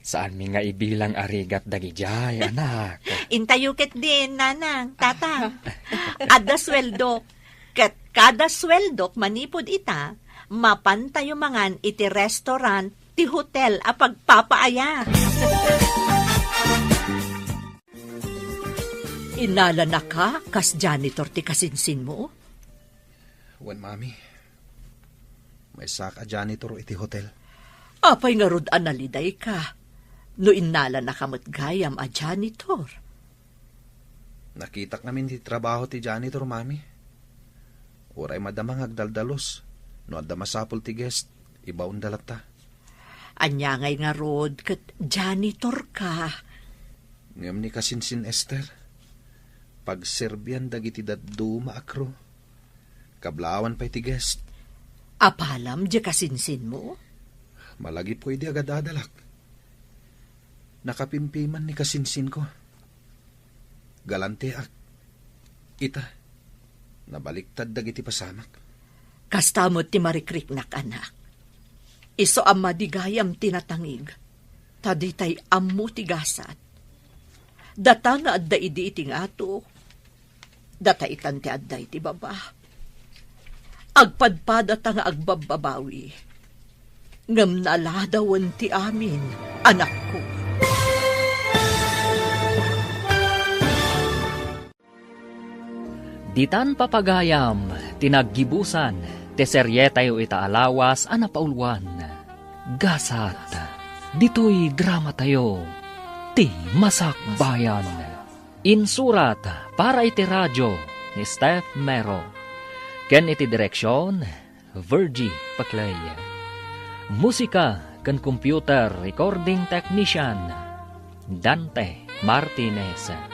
saanmi nga ibilang a rigat dagidiay, anak. Intayo ketdin, Nanang, Tatang. Adda sueldok. Ket kada sueldok manipud ita, mapantayo mangan iti restaurant ti hotel a pagpapaaya. Innalanaka kas janitor ti kasinsinmo? Wen, Mami. Maysaak a janitor iti hotel. Apay ngarud a nalidayka no innalanaka met gayam a janitor? Nakitak ngamin ti trabaho ti janitor, Mami. Uray madama nga agdaldalos, no adda masapul ti guest, ibaonda latta. Ania ngay ngarud ket janitorka? Ngem ni kasinsin Esther, pagserbian dagiti dadduma a crew. Kablawan pay ti guest. Apalam diay kasinsinmo? Malagipko idi agadadalak. Nakapimpiman ni kasinsinko. Galanteak. Ita, nabaliktad dagiti pasamak. Kasta met ti marikriknak, anak. Isu a madi gayam ti natangig, ta ditay ammo ti gasat. Data nga adda idi iti ngato, data itan ti adda iti baba. Agpadpadata nga agbabbabawi. Ngem naladawen ti amin, anakko. Ditan papagayam ti naggibusan ti serietayo ita a lawas a napauluan, Gasat. Ditoy dramatayo, Ti Masakbayan. Insurat para iti radio ni Steph Mero, ken iti direksion, Virgie Paclay. Musika ken computer recording technician, Dante Martinez.